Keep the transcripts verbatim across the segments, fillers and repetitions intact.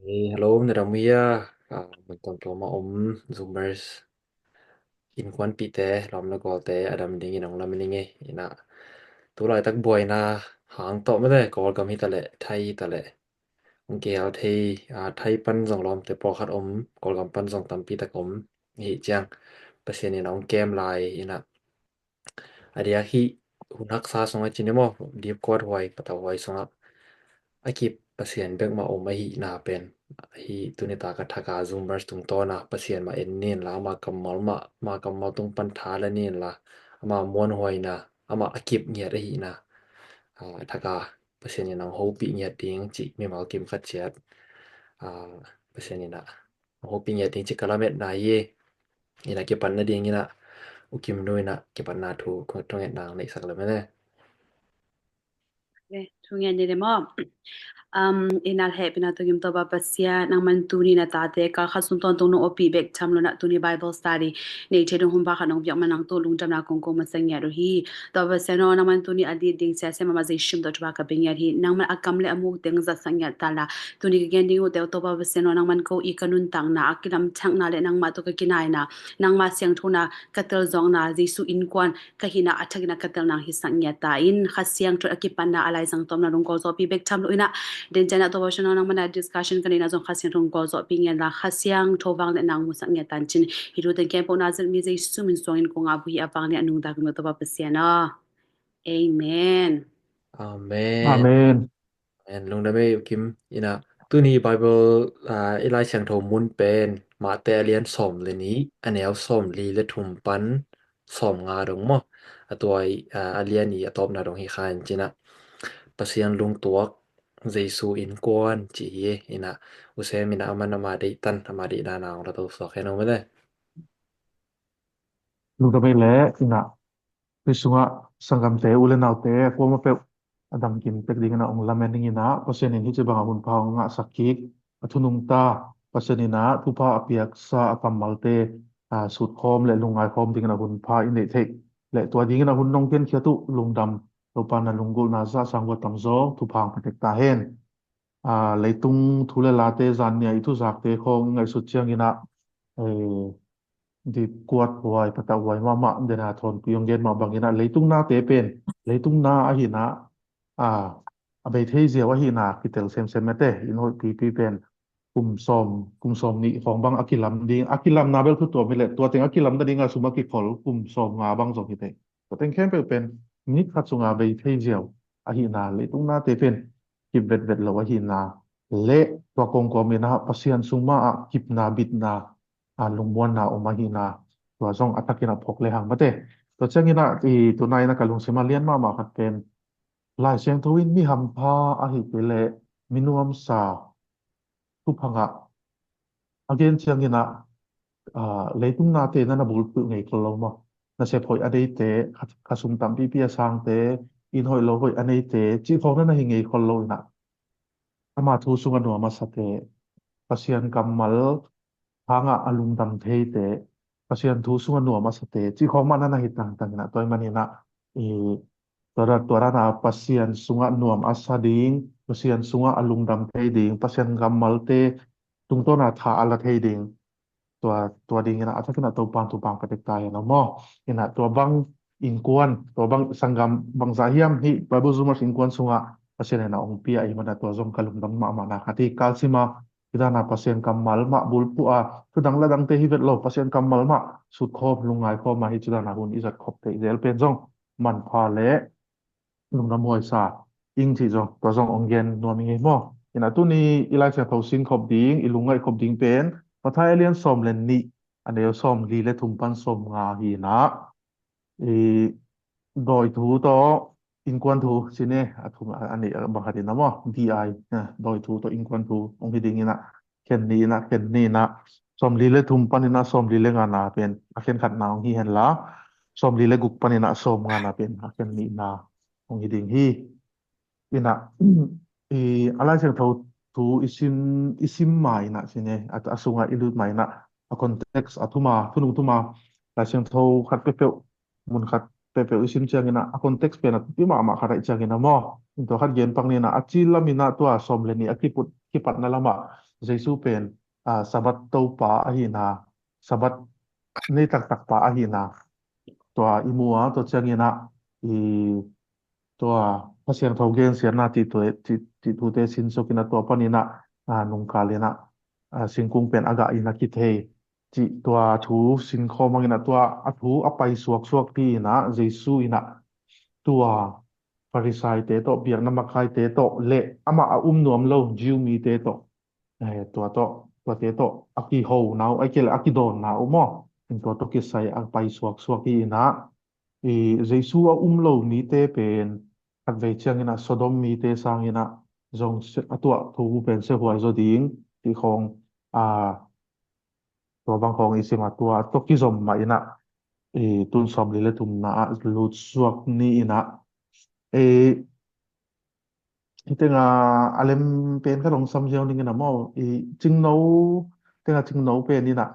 Hey, hello, na dam uh hia? Ah, mun tuamtuam a om Zoomers, innkuanpihte, lawm le gualte a dam dingin hong lamen ing ei. Inah, tu laitak buaina hang tawh mate, Kawlgam hi taleh, Thai hi taleh, hong kihel thei, ah, Thai pan zong lawmte pawlkhat om, Kawlgam pan zong tampi tak om. Hi ciang, Pasian in hong kem lai inah, a diak hih hun haksa sungah cin i maw, dipkuat huai, patau huai sungah a kip Pasian bek mah om ahihna pen, hih tuni tak a thak a Zoomers tungtawn a Pasian mah en ni inla, ama kammal mah, ama kammal tung pan tha la ni inla, ama muanhuaina, ama a kip ngiat ahihna, ah, thak a Pasian in hong hopih ngiat ding cih mimal kim khat ciat, ah, Pasian in ah hong hopih ngiat ding cih ka lametna hi. Inah kipatna ding inah U Kim nu inah kipatna thu kong thungetna hong neihsak lem e. Thungen ni le maw? Um, inah hehpihna tungim Topa Pasian, nangman tuni na tate kal khat sung tawntung nong oppih bek tham lo inah tuni Bible study nei thei dong hun pha khat nong piak man nang tawh lungdamna kong ko masa ngiat uh hi. Topa Pasian aw, nangman tuni a dit ding Sia Siamah Jesu min tawh thupha ka pia ngiat hi. Nangman a kam le a muk teng zatsak ngiat ta la, tuni ka gen ding uh teh Topa Pasian aw, nangman ko i ka nuntakna, a kilamthakna le nangmah tawh ka kinaina, nangmah siangthona ka telzawkna, Jesu innkuan ka hihna a thakin a ka telna hong hisak ngiat ta in, Kha Siangtho a kipatna a laizang tawmna dong gualzawhpih bek tham lo inah, den ciang inah Topa Pasian aw, nangman a discussion ka neihna zong Kha Siangtho dong gualzawhpih ngiat la, Kha Siangtho vangliatna hong musak ngiat ta in cin, hih thu teng khempeuh Nazareth mi Jesu min suangin kong ap uh hi. A vangliat a nungta ka mi Topa Pasian aw. Amen. Amen. Amen. Lungdam ei U Kim. Inah, tuni Bible, ah, i Lai Siangtho mun pen Mate a lian sawm le nih, a neu sawmli le thum pan sawmnga dong maw? A tua, ah, a lian i a tawpna dong hi kha in cin ah, Pasian lungtuak, Jesu innkuan cih hi. Inah, U Sem inah aman ama deihtan, ama deihna na hong la to suak hen aw mate. Lungdam ei le, inah, tui sungah sanggamte, u le naute a kuamah peuh a dam kim tek ding inah hong lamen ning inah, Pasian in hih ci bang a hun pha hong ngahsak kik a thu nungta, Pasian inah thupha a piaksa a kammalte, ah, sutkhawm le lungngai khawm ding inah hun pha i neih theih le tua ding inah hun nong piankhiat uh lungdam, Topa na lunggulhna zah sang vua tamzaw thupha hong pia tek ta hen. Ah, leitung thu le late zan nia i thuzakte khawng i ngaihsut ciang inah, eh, dipkuat huai, patau huai mahmah, den a thawnpui hong gen mah bang inah leitung nate pen leitung na ahihna, ah, a bei thei ziau ahihna kitel semsem mate. Inn hoih pipi pen kum sawm, kum sawm nih khawng bang a kilam ding, a kilamna bel thu tuam hi leh tua teng a kilamna ding a sum a kikhol kum sawmnga bang zong hi teh. Tua teng khempeuh pen minute khat sung a bei thei ziau ahihna, leitung nate pen kip vetvet lo ahihna le tua kawmkawm inah Pasian sung mah ah kipna bitna, ah, lungmuanna om ahihna, tua zong a thakin a phawk le hang mate. Tua ciang inah, i, tu nai inah ka lungsim a lian mahmah khat pen Lai Siangtho in mi hampha ahih kei leh mi nuamsa, thupha ngah a gen ciang inah, ah, leitung nate na na bulphuh ngei khol lo maw? Nasep hoih a deite, kha, kha sum tampipi a sangte, inn hoih lo hoih a neite cih khawng na na hi ngei khol lo inah, ama thu sungah nuam a sate, Pasian kammal hangah a lungdam theite, Pasian thu sungah nuam a sate cih khawng mah na na hi tangtang inah, tua ahih man inah, i, tua dan, tua dan a Pasian sungah nuam a sa ding, Pasian sungah a lungdam thei ding, Pasian kammalte tungtawn a tha a la thei ding, tua, tua ding inah a thakin a Topa in thupha hong pia tek ta hen aw maw? Inah tua bang innkuan, tua bang sanggam bangzah hiam hih Bible Zoomers innkuan sungah Pasian inah hong pia ahih man a tua zong ka lungdam mahmahna khat hi. Kalsim a hih dan a Pasian kammal mah bulphuh a, thu dang la dangte hi vet lo, Pasian kammal mah sutkhawm, lungngai khawm a hih ci dan a hun i zat khop theih zel pen zong manpha le lungdam huaisa ing cih zong, tua zong hong gen nuam ing ei maw? Inah tuni i Lai Siangtho sin khop ding, i lungngaih khop ding pen Matthai a lian sawm le nih, a neu sawmli le thum pan sawmnga hi inah, i, dawi thu tawh innkuan thu, cine, a thum, a, a nih, a bang khat inah maw, D I, eh, dawi thu tawh innkuan thu hong hi ding inah, khen nih inah, khen nih inah, sawmli le thum pan inah sawmli le ngana pen a khen khatna hong hi hen la, sawmli le guk pan inah sawmngana pen a khen nihna hong hi ding hi. Inah, i, a Lai Siangtho thu i sim, i sim ma inah cine, a, a sungah i lut ma inah, a context a thum a, thunung thum a, Lai Siangtho khat peuhpeuh, mun khat peuhpeuh i sim ciang inah, a context pen a thupi mahmah khat ahih ciang inah maw? Tua khat gen pak ni inah, a cil lam inah tua sawm le nih a kiput, kipatna lamah Jesu pen, ah, Sabbath Topa ahihna, Sabbath ni taktak pa ahihna tua i mu a, tua ciangin ah i tua Kha Siangtho gensiatna cih tua, cih, cih thute sinsukin ah tua panin ah, ah, nungkal in ah, ah, singkung pen a gah in a kithei cih tua thu sinkhawm hangin ah tua a thu a pai suaksuak pi in ah Jesu in ah tua Farisai-te tawh, biakna makhaite tawh le amah a um nuam lo Jew mite tawh, eh, tua tawh, tuate tawh a kiho na uh, a kile a kidawn na uh maw? In tua tawh kisai a pai suaksuak hi in ah, i Jesu a um lo mite pen khatvei ciangin ah Sodom mite sangin ah zong se-, a tuah thu pen sehuai zaw ding ti khawng, a, tua bang khawng i sim a, tua tawh kizom mah in ah, i tun sawmli le thumna ah lut suak ni in ah, i Hi tengah a lem pen ka dong sam ziau ning in a maw, i Cingno, tengah Cingno pen in a,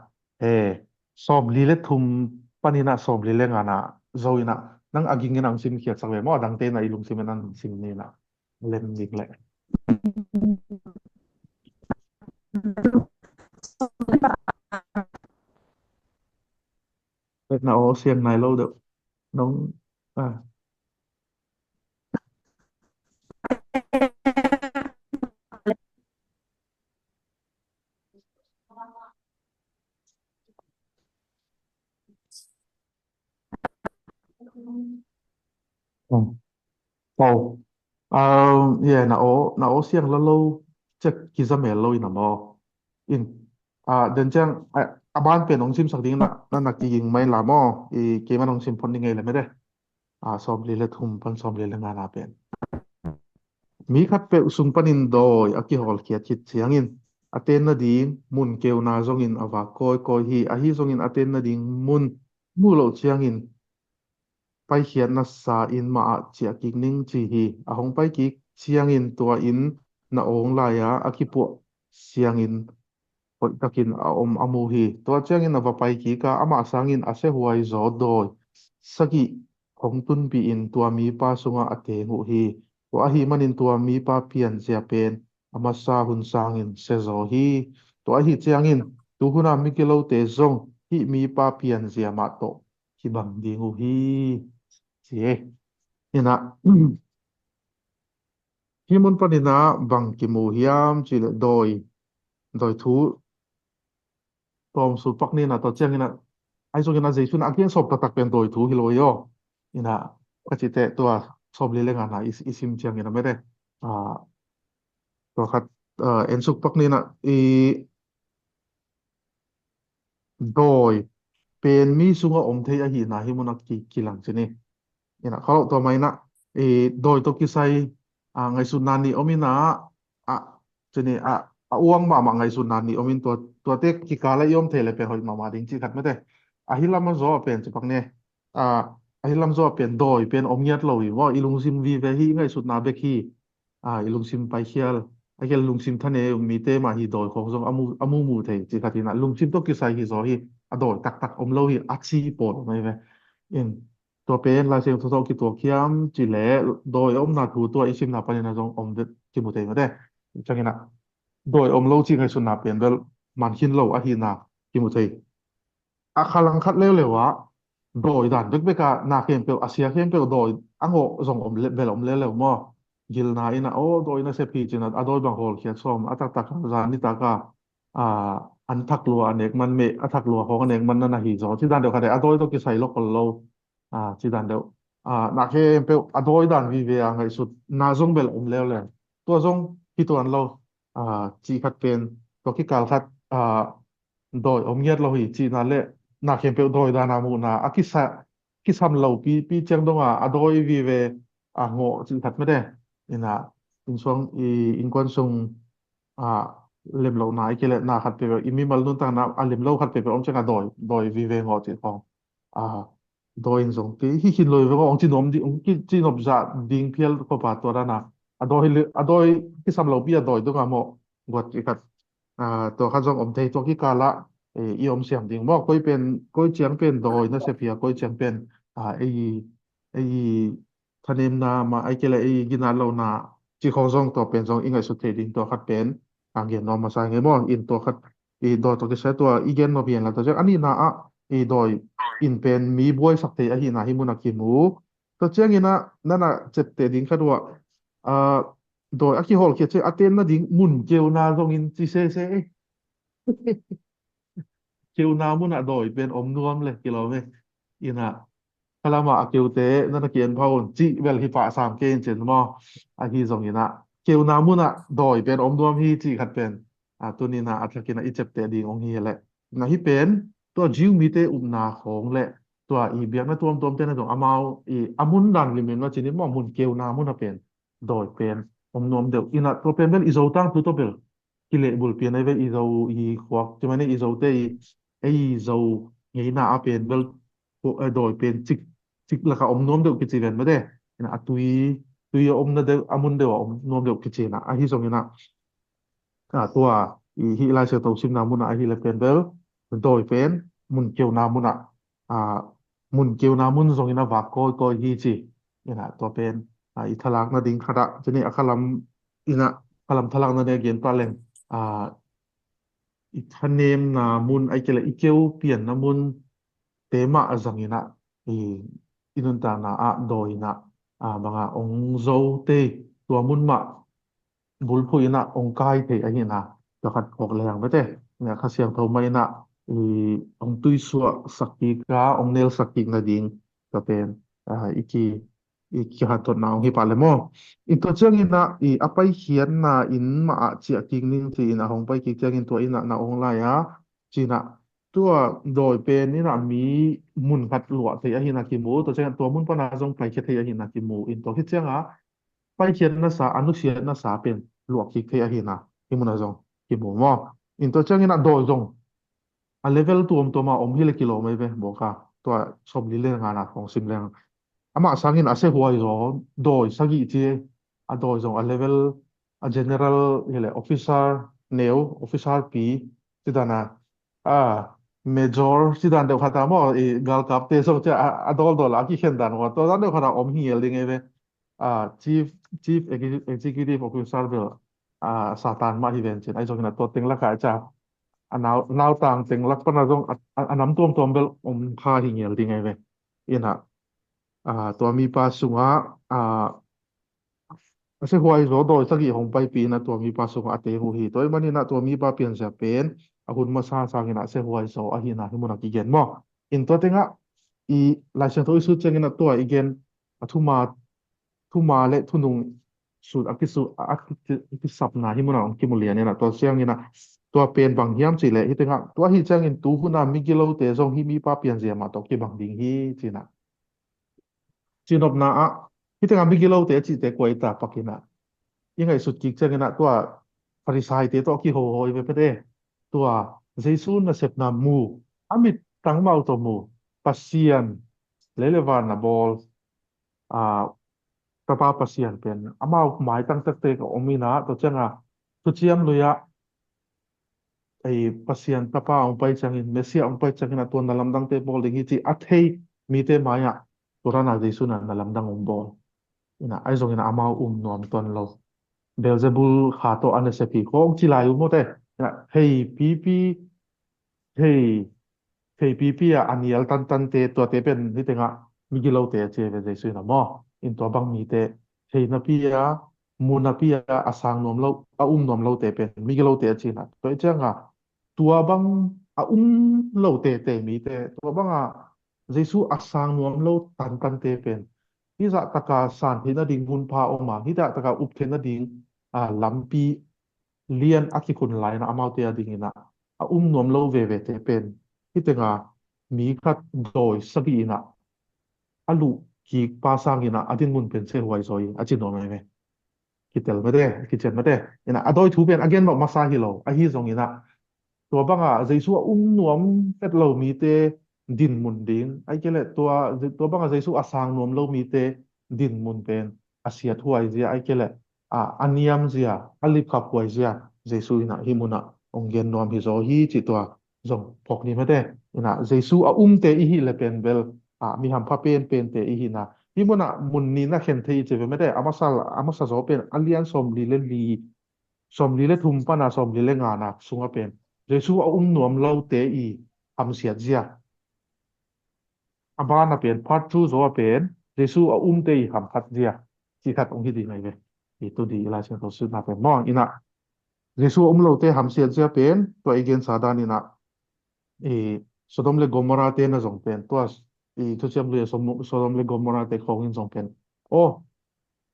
he, sawmli le thum panin a sawmli le ngana zo in a, nang a ging in ang simkhiatsak ve maw, a dangte in a i lungsim in ang sim ni in a, a lem ding leh. Na aw siang nai lo deuh. Nong, ah. Aw. Aw, yeah, na aw, na aw siang lo lo, cek kizamel lo in a maw. In, ah, den ciang, ah, a ban pen hong simsak ding na, na, na kiging mai la maw, i keimah hong sim phot ni ngei le mede. Ah, sawmli le thum pan sawmli le ngana pen. Mi khatpeuh sung panin dawi a kihawlkhiat khit ciangin, a ten nading mun keuna zongin a vak kawikawi hi. Ahi zongin a ten nading mun mu loh ciangin, paikhiatna sa inn mah ah ciah kik ning ci hi. A hong pai kik ciangin tua inn na awng lai-a a kipuah sianginn hoihtakin a om a mu hi. Tua ciangin a va pai kik a, amah sangin a siahuai zaw dawi sagih hong tunpih in tua mipa sungah a teng uh hi. Tua ahih manin tua mipa pianzia pen a masa hun sangin sia zaw hi. Tua ahih ciangin tu hun a migilote zong hih mipa pianzia mah tawh kibang ding uh hi, ci e. Ina, hih mun panin a bang kimu hiam cih leh dawi, dawi thu tawm sulpak ni in a, tua ciangin a, ahi zongin a Jesu in a gen sawm taktak pen dawi thu hi lo hi aw. Ina, ka cih teh tua sawmli le ngana i, i sim ciangin a mede. Ah, tua khat, ah, en sukpak ni in a, i dawi pen mi sungah om thei ahihna hih mun a ki, kilang ci ni. Ina, kha lo tua mah ina, i dawi tawh kisai, a, ngaihsutna nih om ina, a, ci ni, a, a uang mahmah ngaihsutna nih om in tua, tuate kikal ah i om thei le pen hoih mahmah ding cih khat mete. Ahi lam a zaw a pen cipak ni. A, ahi lam zaw a pen dawi pen om ngiat lo hi maw, i lungsim vive hi, i ngaihsutna bek hi. A, i lungsim paikhial, a khial lungsim thanem mite mah hi dawi khawng zong a mu, a mu mu thei cih khat hi na, lungsim tawh kisai hi zaw hi, a dawi taktak om lo hi, a ci pawl om ahi ve. In, tua pen Lai Siangtho tawh kituak hiam cih leh dawi a omna thu tua i simna panin a zong om vet kimu thei mate. Ciangin a dawi om lo cih ngaihsutna pen bel man khin lo ahihna kimu thei. A kha lang khat leuleu ah dawi dan bekbek ah na khempeuh, a sia khempeuh dawi a ngawh zong om le, bel om leuleu maw? Gilna in a, aw, dawi na sep hi ci-in a, a dawi bang hawlkhiat sawm, a taktak a zan nitak a, a, an thak lua a nek man meh, a thak lua khawng a nek man na na hi zaw. Ci dan deuh khat e, a dawi tawh kisai lawk lo, a, ci dan deuh. A, na khempeuh a dawi dan vive a ngaihsutna zong bel om leuleu. Tua zong hi tuan lo, a, cih khat pen, tua kikal khat, a, dawi om ngiat lo hi cihna le na khempeuh dawi dana muhna a kisa, kisam lo pi, pi ciang donga a dawi vive a ngawh cih khat mete. Ina, innsuang i innkuan sung a lemlohna i kile na khat peuh i mimal nuntakna a lemlo khat peuh om ciang a dawi, dawi vive ngawh cih khawng. A, dawi in zong kei hi khin lo hi veng aw, hong ci nuam ding, hong ci nop zah ding phial khop a tua dana. A dawi, a dawi kisam lo pi a dawi donga mawh guat i khat. A, tua khat zong om thei tua kikal ah, e, i om siam ding maw. Koi pen, koi ciang pen dawi na sep hi a, koi ciang pen, a, ei, ei thanemna mah, ei kei le ei ginat lohna cih khawng zong tua pen zong i ngaihsut thei ding tua khat pen. Ang gen nuam masa ngei maw, in tua khat i dawi tawh kisai tua i gen nuam hi en la, tua ciang a nihna ah i dawi in pen mi buaisak thei ahihna hih munah kimu. Tua ciangin ah nana ciapteh ding khat uh ah, dawi a kihawl khiat ciang a ten nading mun keuna zongin ci sese. Keuna munah dawi pen om nuam le kilawm e. Inah khalamah a keute nana ki-en pha un cih bel hi pah sam kei in cin maw. Ahi zongin ah keuna munah dawi pen om nuam hi cih khat pen a tuninah a thakinah i ciapteh ding ong hi leh. Inah hih pen tua Jew mite upna khawng le tua i biakna tuamtuamte na zong amau i a mun dan limin ma cinin maw, mun keuna munah pen dawi pen om nuam deuh. Inah tua pen bel i Zo tangthu tawh bel kilehbulpi a nei ve, i Zo i khuak ci mah ni, i Zote i, ei Zo ngeina a pen bel dawi pen cik, cik lakah om nuam deuh kici ven mate. Inah a tui, tui a omna deuh, a mun deuh a om nuam deuh kici inah. Ahi zongin ah tua i hih Lai Siangtho simna munah ahi le pen bel dawi pen mun keuna munah, mun keuna mun zongin a vak kawikawi hi ci. Inah tua pen i thalak nading khatah cini a khalam inah khalam thalak nading a gen pah leng i thanemna mun ai kei le i keu pianna mun te mah a zang inah i, i nuntakna ah dawi inah banga ong zo tei tua mun mah bulphuh inah ong kai thei ahihna tua khat phawk leng mate. Kha Siangtho mah inah i ong tuisuah sak kik a ong nelsak kik nading tua pen i ki i kihanthawnna hong hi pah le maw. In tua ciangin ah i a paikhiatna inn mah ah ciah kik ning ci-in a hong pai kik ciangin tua inn ah na hong lai a, ci-in ah tua dawi pen in ah mi mun khat luah thei ahihna kimu, tua ciangin tua mun pana zong paikhia thei ahihna kimu. In tua khit ciangin a paikhiatna sa, a nusiatna sa pen luah kik thei ahihna hih mun ah zong kimu maw. In tua ciangin ah dawi zong a level tuamtuam ah om hi le kilawm ei ve bawk a, tua sawmli le ngana khawng sim leng. Amah sangin a sehuaizaw dawi sagih ci, a dawi zong a level a general hi le officer neu, officer pi ci dan a, a major ci dan deuh khat a maw, i galkapte zong ci a, a dawldawl a kikhen dan uh a, tua dan deuh khat a om hi ngel ding ei ve. Chief, chief executive officer bel Satan mah hi ven cin, ahi zongin a tua teng lakah a ca a nau, nautang teng lak pana zong a, a, a nam tuamtuam bel om kha hi ngel ding ei ve. Inah tua mipa sungah a sehuaizaw dawi sagih hong paipih inah tua mipa sungah a teng uh hi. Tua ih maninah tua mipa pianzia pen a hun masa sangin a sehuaizaw ahihna hih munah kigen maw. In tua tengah i Lai Siangtho i sut ciangin a tua i gen a thuma, thuma le thunung sut a kisu, a, a ki, kisapna hih munah hong kimu lian inah tua ciangin a tua pen bang hiam cih leh hih tengah tua hih ciangin tu hunah migilote zong hih mipa pianzia mah tawh kibang ding hi cinah. Cinopna ah hih tengah migilote a cihte kua i ta pak inah i ngaihsut kik ciangin ah tua Farisaite tawh a kihoho i ve pete. Tua Jesu nasepna mu a mit tangmau tawh mu Pasian lei le van a bawl a Tapa Pasian pen amau maitang tektek a om inah tua ciangah thuciam lui-ah ei Pasian Tapa hong pai ciangin, Messiah hong pai ciangin a tua na lamdangte bawl ding hi ci a thei mite mai-ah tua dana Jesu na na lamdang hong bawl. Inah ahi zongin amau um nuam tuan lo. Beelzebul kha tawh a nasep hi khawng ci lai uh mawte. Inah thei pipi, thei, thei pipi a a nial tantante tuate pen hih tengah migilote a ci ve Jesu inah maw. In tua bang mite thei napi a mu napi a a sang nuam lo, a um nuam lote pen migilote a cinah. Tua i cianga tua bang a um lote te mite, tua banga Jesu a sang nuam lo tantante pen hih zah taka san theih nading hun pha om a, hih zah taka up theih nading a lampi lian a kikhun lai inah amaute a dinginah a um nuam lo vevete pen hih tenga mi khat dawi sagih inah a luh kik pa sanginah a dinmun pen sehuai zaw in a ci nuam ai ve. Kitel mate, kician mate. Inah a dawi thu pen a gen mah masa hi lo. Ahi zonginah tua banga Jesu a um nuam pet lo mite dinmun ding, ai kei leh tua, tua banga Jesu a sang nuam lo mite dinmun pen a siat huai zia, ai kei leh a, a niam zia, a lipkhap huai zia Jesu inah hih munah hong gen nuam hi zaw hi cih tua zong phawk ni mate. Inah Jesu a umte i hih le pen bel a mi hampha penpente i hihna hih munah mun nihna khen thei i ci ve mate. A masa, a masa zaw pen a lian sawm li le li sawmli le thum pana sawmli le ngana sunga pen Jesu a um nuam lote i hamsiat zia. A bana pen part two zaw a pen Jesu a umte i hamphat zia. Ci khat ong hi ding ai ve. I tu di i Lai Siangtho sutna pen maw ina Jesu a um lote hamsiat zia pen tua i gensa dan ina i Sodom le Gomorrah te na zong pen tua i Thuciam Lui a Sodom le Gomorrah te khawngin zong pen aw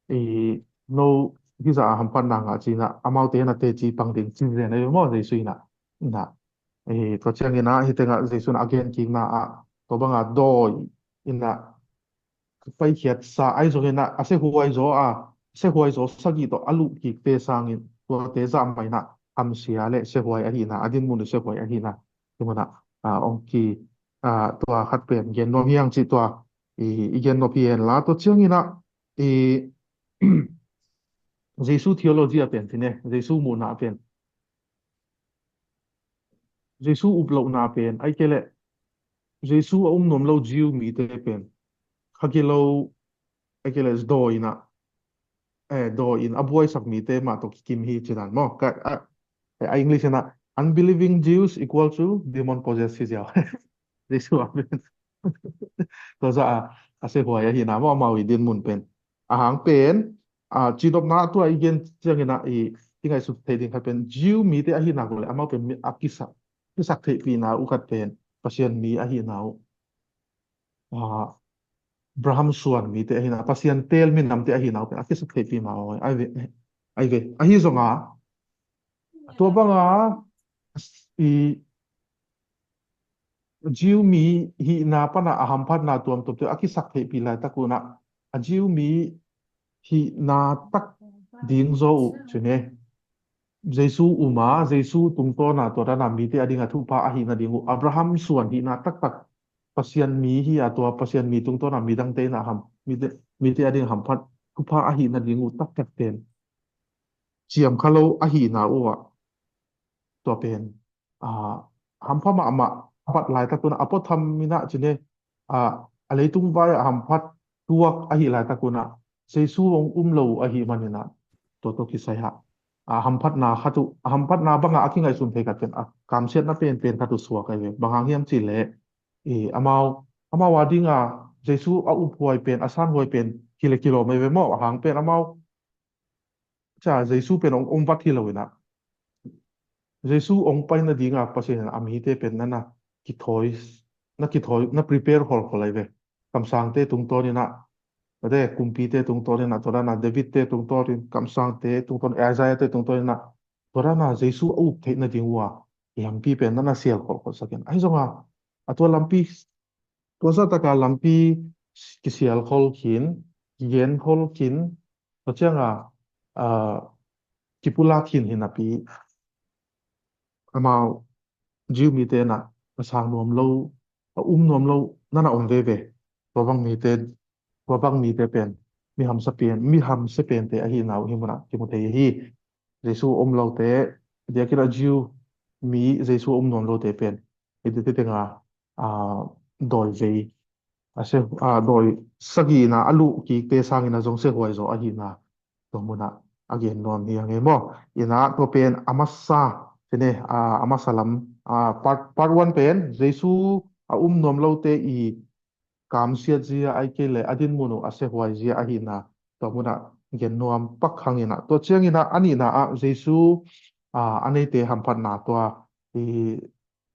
i no hizah a hamphatna ngah cina amaute na teci pang ding ci zen ai ve maw Jesu ina ina tua ciangina hite ngah Jesu na a gen kikna ah tua banga dawi ina paikhiat sa ai zongina a sehuai zaw a sehuai zaw sagih tawh a luh kikte sangin tuate zah maina hamsia le sehuai ahina a dinmun uh sehuai ahina tumana ong ki tua khat pen gen nuam hiang cih tua i gen nuam hi hen la tua ciangina i Jesu theology a pen tine Jesu muhna pen Jesu uplohna pen ai kei le Jesu a um nuam lo Jew mite pen kha kilo ai kei le dawi ina eh dawi in a buaisak mite mah tawh kikim hi cinan maw ka a English ina unbelieving Jews equal to demon possessed hi ziau. Jesu a pen tua za a a sehuai ahina maw amau i dinmun pen a hang pen a cidopna tua i gen ciangina i i ngaihsut thei ding khat pen Jew mite ahina ko le amau pen a kisak kisak theihpihna uh khat pen Pasian mi ahina uh Abraham suan mite ahina Pasian tel minamte ahina uh pen a kisak theihpih ma uh ai ve ai ve ahi zonga tua banga i Jew mi hihna pana a hamphatna tuamtuamte a kisak theihpih laitak unah a Jew mi hihna tak ding zaw uh cine Jesu uma Jesu tungtawna tua dana mite a dinga thupha ahihna ding uh Abraham suan hihna taktak Pasian mi hi a tua Pasian mi tungtawna midangte ina ham mite a ding hamphat thupha ahihna ding uh taktak pen ciam kha lo ahihna uh ah tua pen hampha mahmah a bat laitak unah a puatham inah cine a leitung vai a hamphat tuak ahi laitak unah Jesu hong um lo ahi maninah tua tawh kisai hah a hamphatna khat uh a hamphatna banga a kingaihsun thei khat pen a kamsiatna penpen khat uh suak ahi ve. Bang hang hiam cihleh amau amau a dinga Jesu a uphuai pen a sanhuai pen kile kilawm ahi ve maw a hang pen amau ca Jesu pen ong ong vat hi lo inah Jesu ong pai nadinga Pasian in a mite pen nana kithawi na kithawi na prepare holhol ai ve. Kamsangte tungtawn inah ate kumpite tungtawn inah tua dana Davidte tungtawn in kamsangte tungtawn Isaiahte tungtawn inah tua dana Jesu a up theih nading uh a i lampi pen nana sial holhol sakin ahi zonga a tua lampi tua zataka lampi kisial khol khin kigen khol khin tua cianga kipulak khin hinapi amau Jew mite na a sang nuam lo a um nuam lo nana om veve tua bang mite tua bang mite pen mi hamsa pen mi hamsa pente ahi nau hi muna kimu thei hi. Jesu om lote diakina Jew mi Jesu om nuam lote pen i dite tenga dawi vei a se dawi sagihna a luh kikte sangin a zong se huai zaw ahina tua muna a gen nuam hi a nge maw? Ina tua pen a masa tene a masa lam part part one pen Jesu a um nuam lote i kamsiat zia ai kei le a dinmun uh a se huai zia ahina tua muna gen nuam pak hangina tua ciangina a nihna ah Jesu a neite hamphatna tua i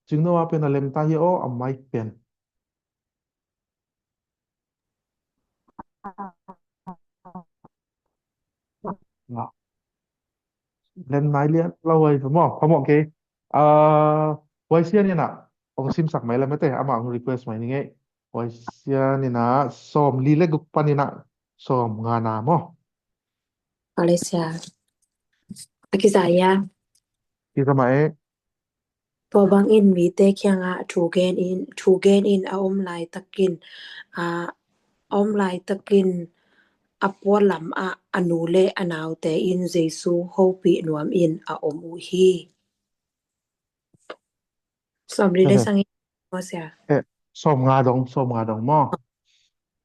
cingno a pen a lemta hi aw a maik pen lem nai lian lo ai maw phamawh kei huai sian ina ong simsak mai lamete ama ong request mai ni ngei huai sian ina sawm li le guk pan ina sawm nga na maw. Malaysia. Akizaya. Kizama e. Tua bangin mite kiangah thu gen in thu gen in a om laitakin a om laitakin a pualam ah a nu le a naute in Jesu hopih nuam in a om uh hi. Sawm li le sangin maw sia. Sawm nga dong sawm nga dong maw.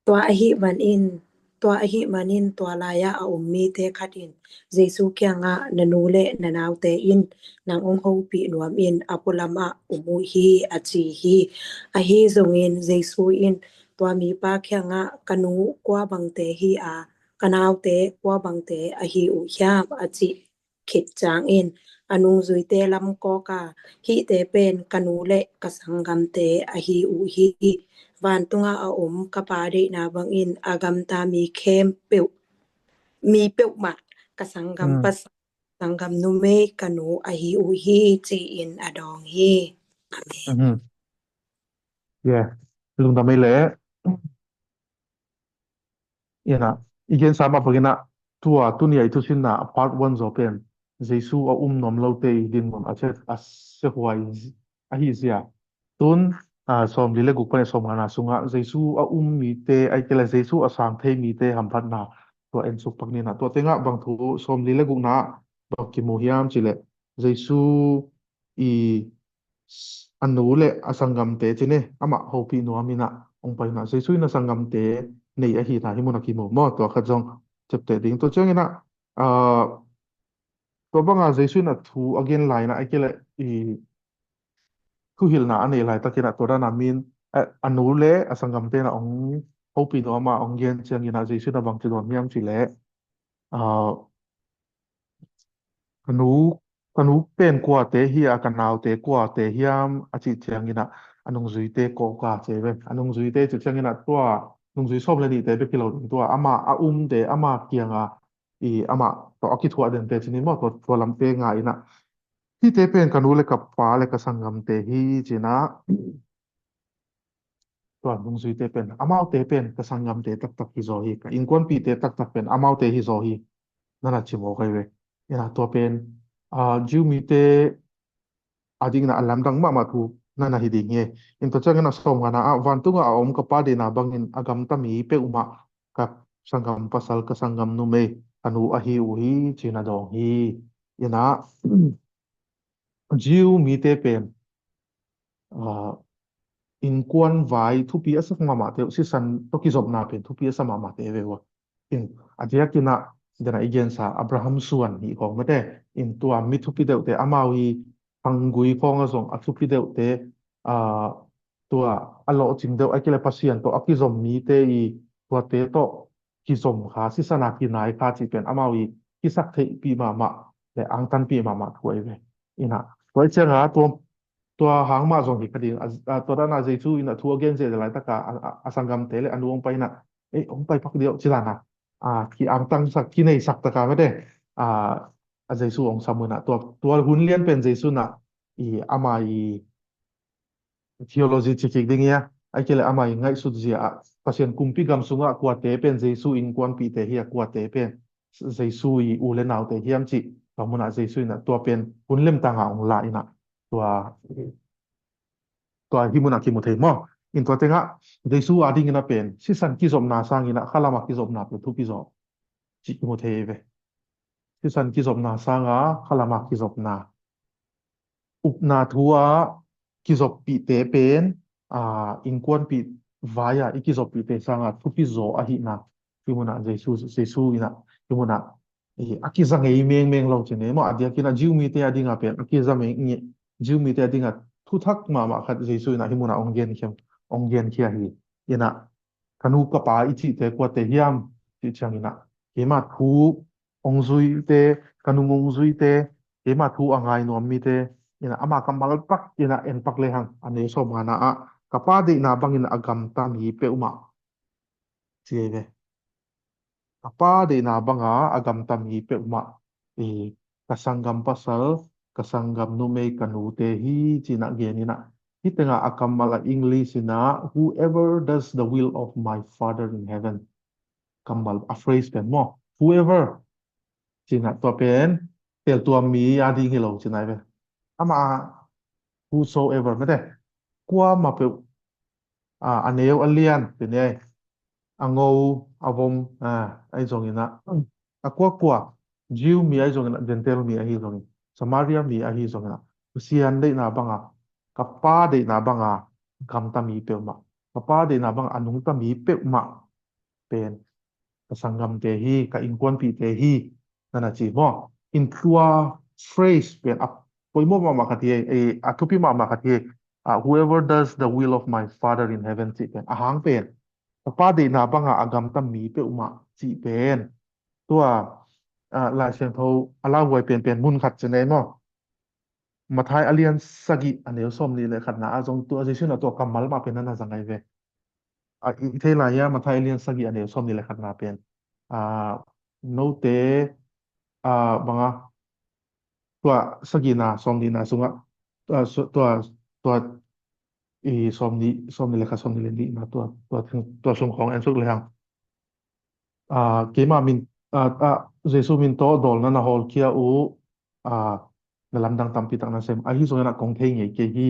Tua ahi manin Tua ahih manin tua lai-ah a om mite khat in Jesu kiangah, "Na nu le na naute in nang hong hopih nuam in, a pualamah om uh hi," a ci hi. Ahi zongin Jesu in tua mipa kiangah, "Ka nu kua bangte hi a, ka naute kua bangte ahi uh hiam?" a cih khit ciangin a nungzuite lam kawk a, "Hihte pen ka nu le ka sanggamte ahi uh hi. Vantungah a om ka Pa deihna bangin a gamta mi khempeuh, mi peuhmah ka sanggam pasal, sanggam numei ka nu ahi uh hi," ci-in a dawng hi. Amen. Yeah. Lungdam ei leh. Ina, i gensa mah bangin ah, tua tuni-a i thusinna part one zaw pen Jesu a um nuam lote i dinmun a sia, a siahuai ahi zia. Tun, a, sawmli le guk pan i sawmngana sungah Jesu a um mite, ahih kei leh Jesu a sang thei mite hamphatna tua ensuk pak ni. Ina, tua tengah bang thu, sawmli le gukna bang kimu hiam cih leh, Jesu i a nu le a sanggamte cih ni, amah hopih nuam in ah hong pai in ah, Jesu in a sanggamte nei ahihna hih munah kimu maw, tua khat zong ciapteh ding. Tua ciangin ah, a, tua banga Jesu in a thu a gen lai in ah, ahih kei leh i thuhilhna a neih laitakin ah, tua dan a min, a, a nu le a sanggamte in ah hong hopih nuam a hong gen ciangin ah, Jesu in a bang ci dawn hiam cih leh, a, "Ka nu, ka nu pen kuate hi a, ka naute kuate hiam?" a cih ciangin ah, a nungzuite kawk a ci ve. A nungzuite cih ciangin ah, tua nungzui sawm le nihte bek hi lo ding, tua amah a umte, amah kiangah i, amah tawh a kithuah dente cih ni maw, tua, tua lamte ngai in ah, "Hihte pen ka nu le ka pa le ka sanggamte hi," ci-in ah, tua nungzuite pen, "Amaute pen ka sanggamte taktak hi zaw hi, ka innkuanpihte taktak pen amaute hi zaw hi," na na ci mawk ahi ve. Ina, tua pen, a, Jew mite a dingin ah a lamdang mahmah thu na na hi ding hi. Ina, tua ciangin a sawmngana ah, "Vantungah a om ka Pa deihna bangin a gamta mi peuhmah ka sanggam pasal, ka sanggam numei ka nu ahi uh hi," ci-in a dawng hi. Ina, Jew mite pen, a, innkuan vai thupi a sak mahmahte uh, sisan tawh kizopna pen thupi a sa mahmahte ve uh a. In, a diakin ah, dena i gensa Abraham suan hih khawng mate, in tua mi thupi deuhte, amau i khanggui khawng ah zong a thupi deuhte, a, tua a lawhcing deuh, ahih kei leh Pasian tawh a kizom mite i tuate tawh kizom kha, sisan a kinai kha cih pen amau i kisaktheihpih mahmah le angtanpih mahmah thu ahi ve. Ina, tua ahih ciangin tua, tua hang mah zong hi kha ding, a, a, tua dan a Jesu in a thu a gen zia laitak a, a, a, a sanggamte le a nu hong pai in ah, "Ei, hong pai pak diau," ci dan a, a, ki-angtangsak, kineisak tak a mate, a, a Jesu hong sam in ah, tua, tua hun lian pen Jesu in ah, i, ama i theology ci kik ding hi a, ahih kei leh ama i ngaihsut zia ah, Pasian kumpi gam sungah kuate pen Jesu innkuanpihte hi a, kuate pen Jesu i u le naute hiam cih, tua mun ah Jesu in ah tua pen hun lemtang a hong la in ah, tua, tua hih mun ah kimu thei maw. In tua tengah Jesu a dingin ah pen sisan kizopna sangin ah khalam a kizopna pen thupi zaw cih kimu thei ve. Sisan kizopna sang a khalam a kizopna, upna thu a kizoppihte pen, a, innkuanpih vai a i kizoppihte sang a thupi zaw ahihna hih mun ah Jesu, Jesu in ah hih mun ah, i, a kiza ngei mengmeng lo ci ni maw. A diakin ah Jew mite a ding a pen a kiza mengmeng, Jew mite a ding a thuthak mahmah khat Jesu in ah hih mun ah hong genkhia, hong genkhia hi. In ah, "Ka nu ka pa i cihte kuate hiam?" cih ciangin ah, "Keima thu hong zuite, ka nung hong zuite, keima thu a ngai nuam mite," in ah, ama kammal tak in ah en pak lehang, a neu sawmngana ah, "Ka Pa deihna bangin a gamta mi peuhmah," ci hi ve. "Ka Pa deihna banga a gamta mi peuhmah, i, ka sanggam pasal, ka sanggam numei, ka nute hi," ci-in ah gen in ah, hih tengah a kammal a English in ah, "Whoever does the will of my Father in heaven," kammal a phrase pen maw, "whoever" ci-in ah, tua pen teltuam mi a ding hi lo ci-in ah hi ve. Ama, whosoever mate, kuamah peuh, a, a neu a lian pen ei, a ngo, a vom, a, ahi zongin ah, a kuakua, Jew mi ahi zongin ah, Gentile mi ahi zongin, Samaria mi ahi zongin ah, Pasian deihna banga, ka Pa deihna banga gamta mi peuhmah, ka Pa deihna banga a nungta mi peuhmah pen ka sanggamte hi, ka innkuanpihte hi, na na ci maw? In tua phrase pen a poimawh mahmah khat hi, eh, a thupi mahmah khat hi. Ah, "Whoever does the will of my Father in heaven," cih pen a hang pen ka Pa deihna banga a gamta mi peuhmah cih pen tua, ah, Lai Siangtho a lauhuai penpen mun khat ci nei maw? Matthai a lian sagih a neu sawmnih le khatna ah zong tua Jesuh in a tua kammal mah pen na na zang ahi ve. A, i thei lai hia, Matthai a lian sagih a neu sawmnih le khatna pen, ah, note, ah, banga tua sagihna sawmnihna sungah, ah, su-, tua, tua i sawmnih, sawmnih le khat, sawmnih le nihna tua, tua, tua sung khawng en suk le hang. Ah, keima min, ah, ah, Jesuh min tawh dawlna na hawlkhia uh, ah, na lamdang tampi tak na sem. Ahi zongin ah kong thei ngei kei hi,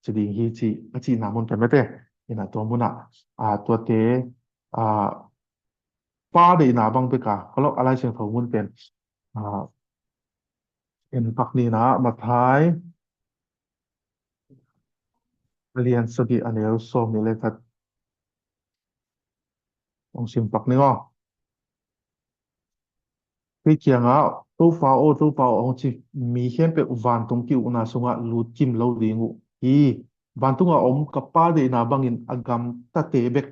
ci ding hi ci, a cihna mun pen mete. Ina tua munah, ah, tuate, ah, Pa deihna bang beka, kolok a Lai Siangtho mun pen, ah, en pak ni na, Matthai a lian sagih a neu sawmnih le khat. Hong sim pak ni aw. Kei kiangah, "Topa aw, Topa aw," hong ci mi khempeuh vantung ki-ukna sungah lut kim lo ding uh hi. Vantungah om ka Pa deihna bangin a gamtate bek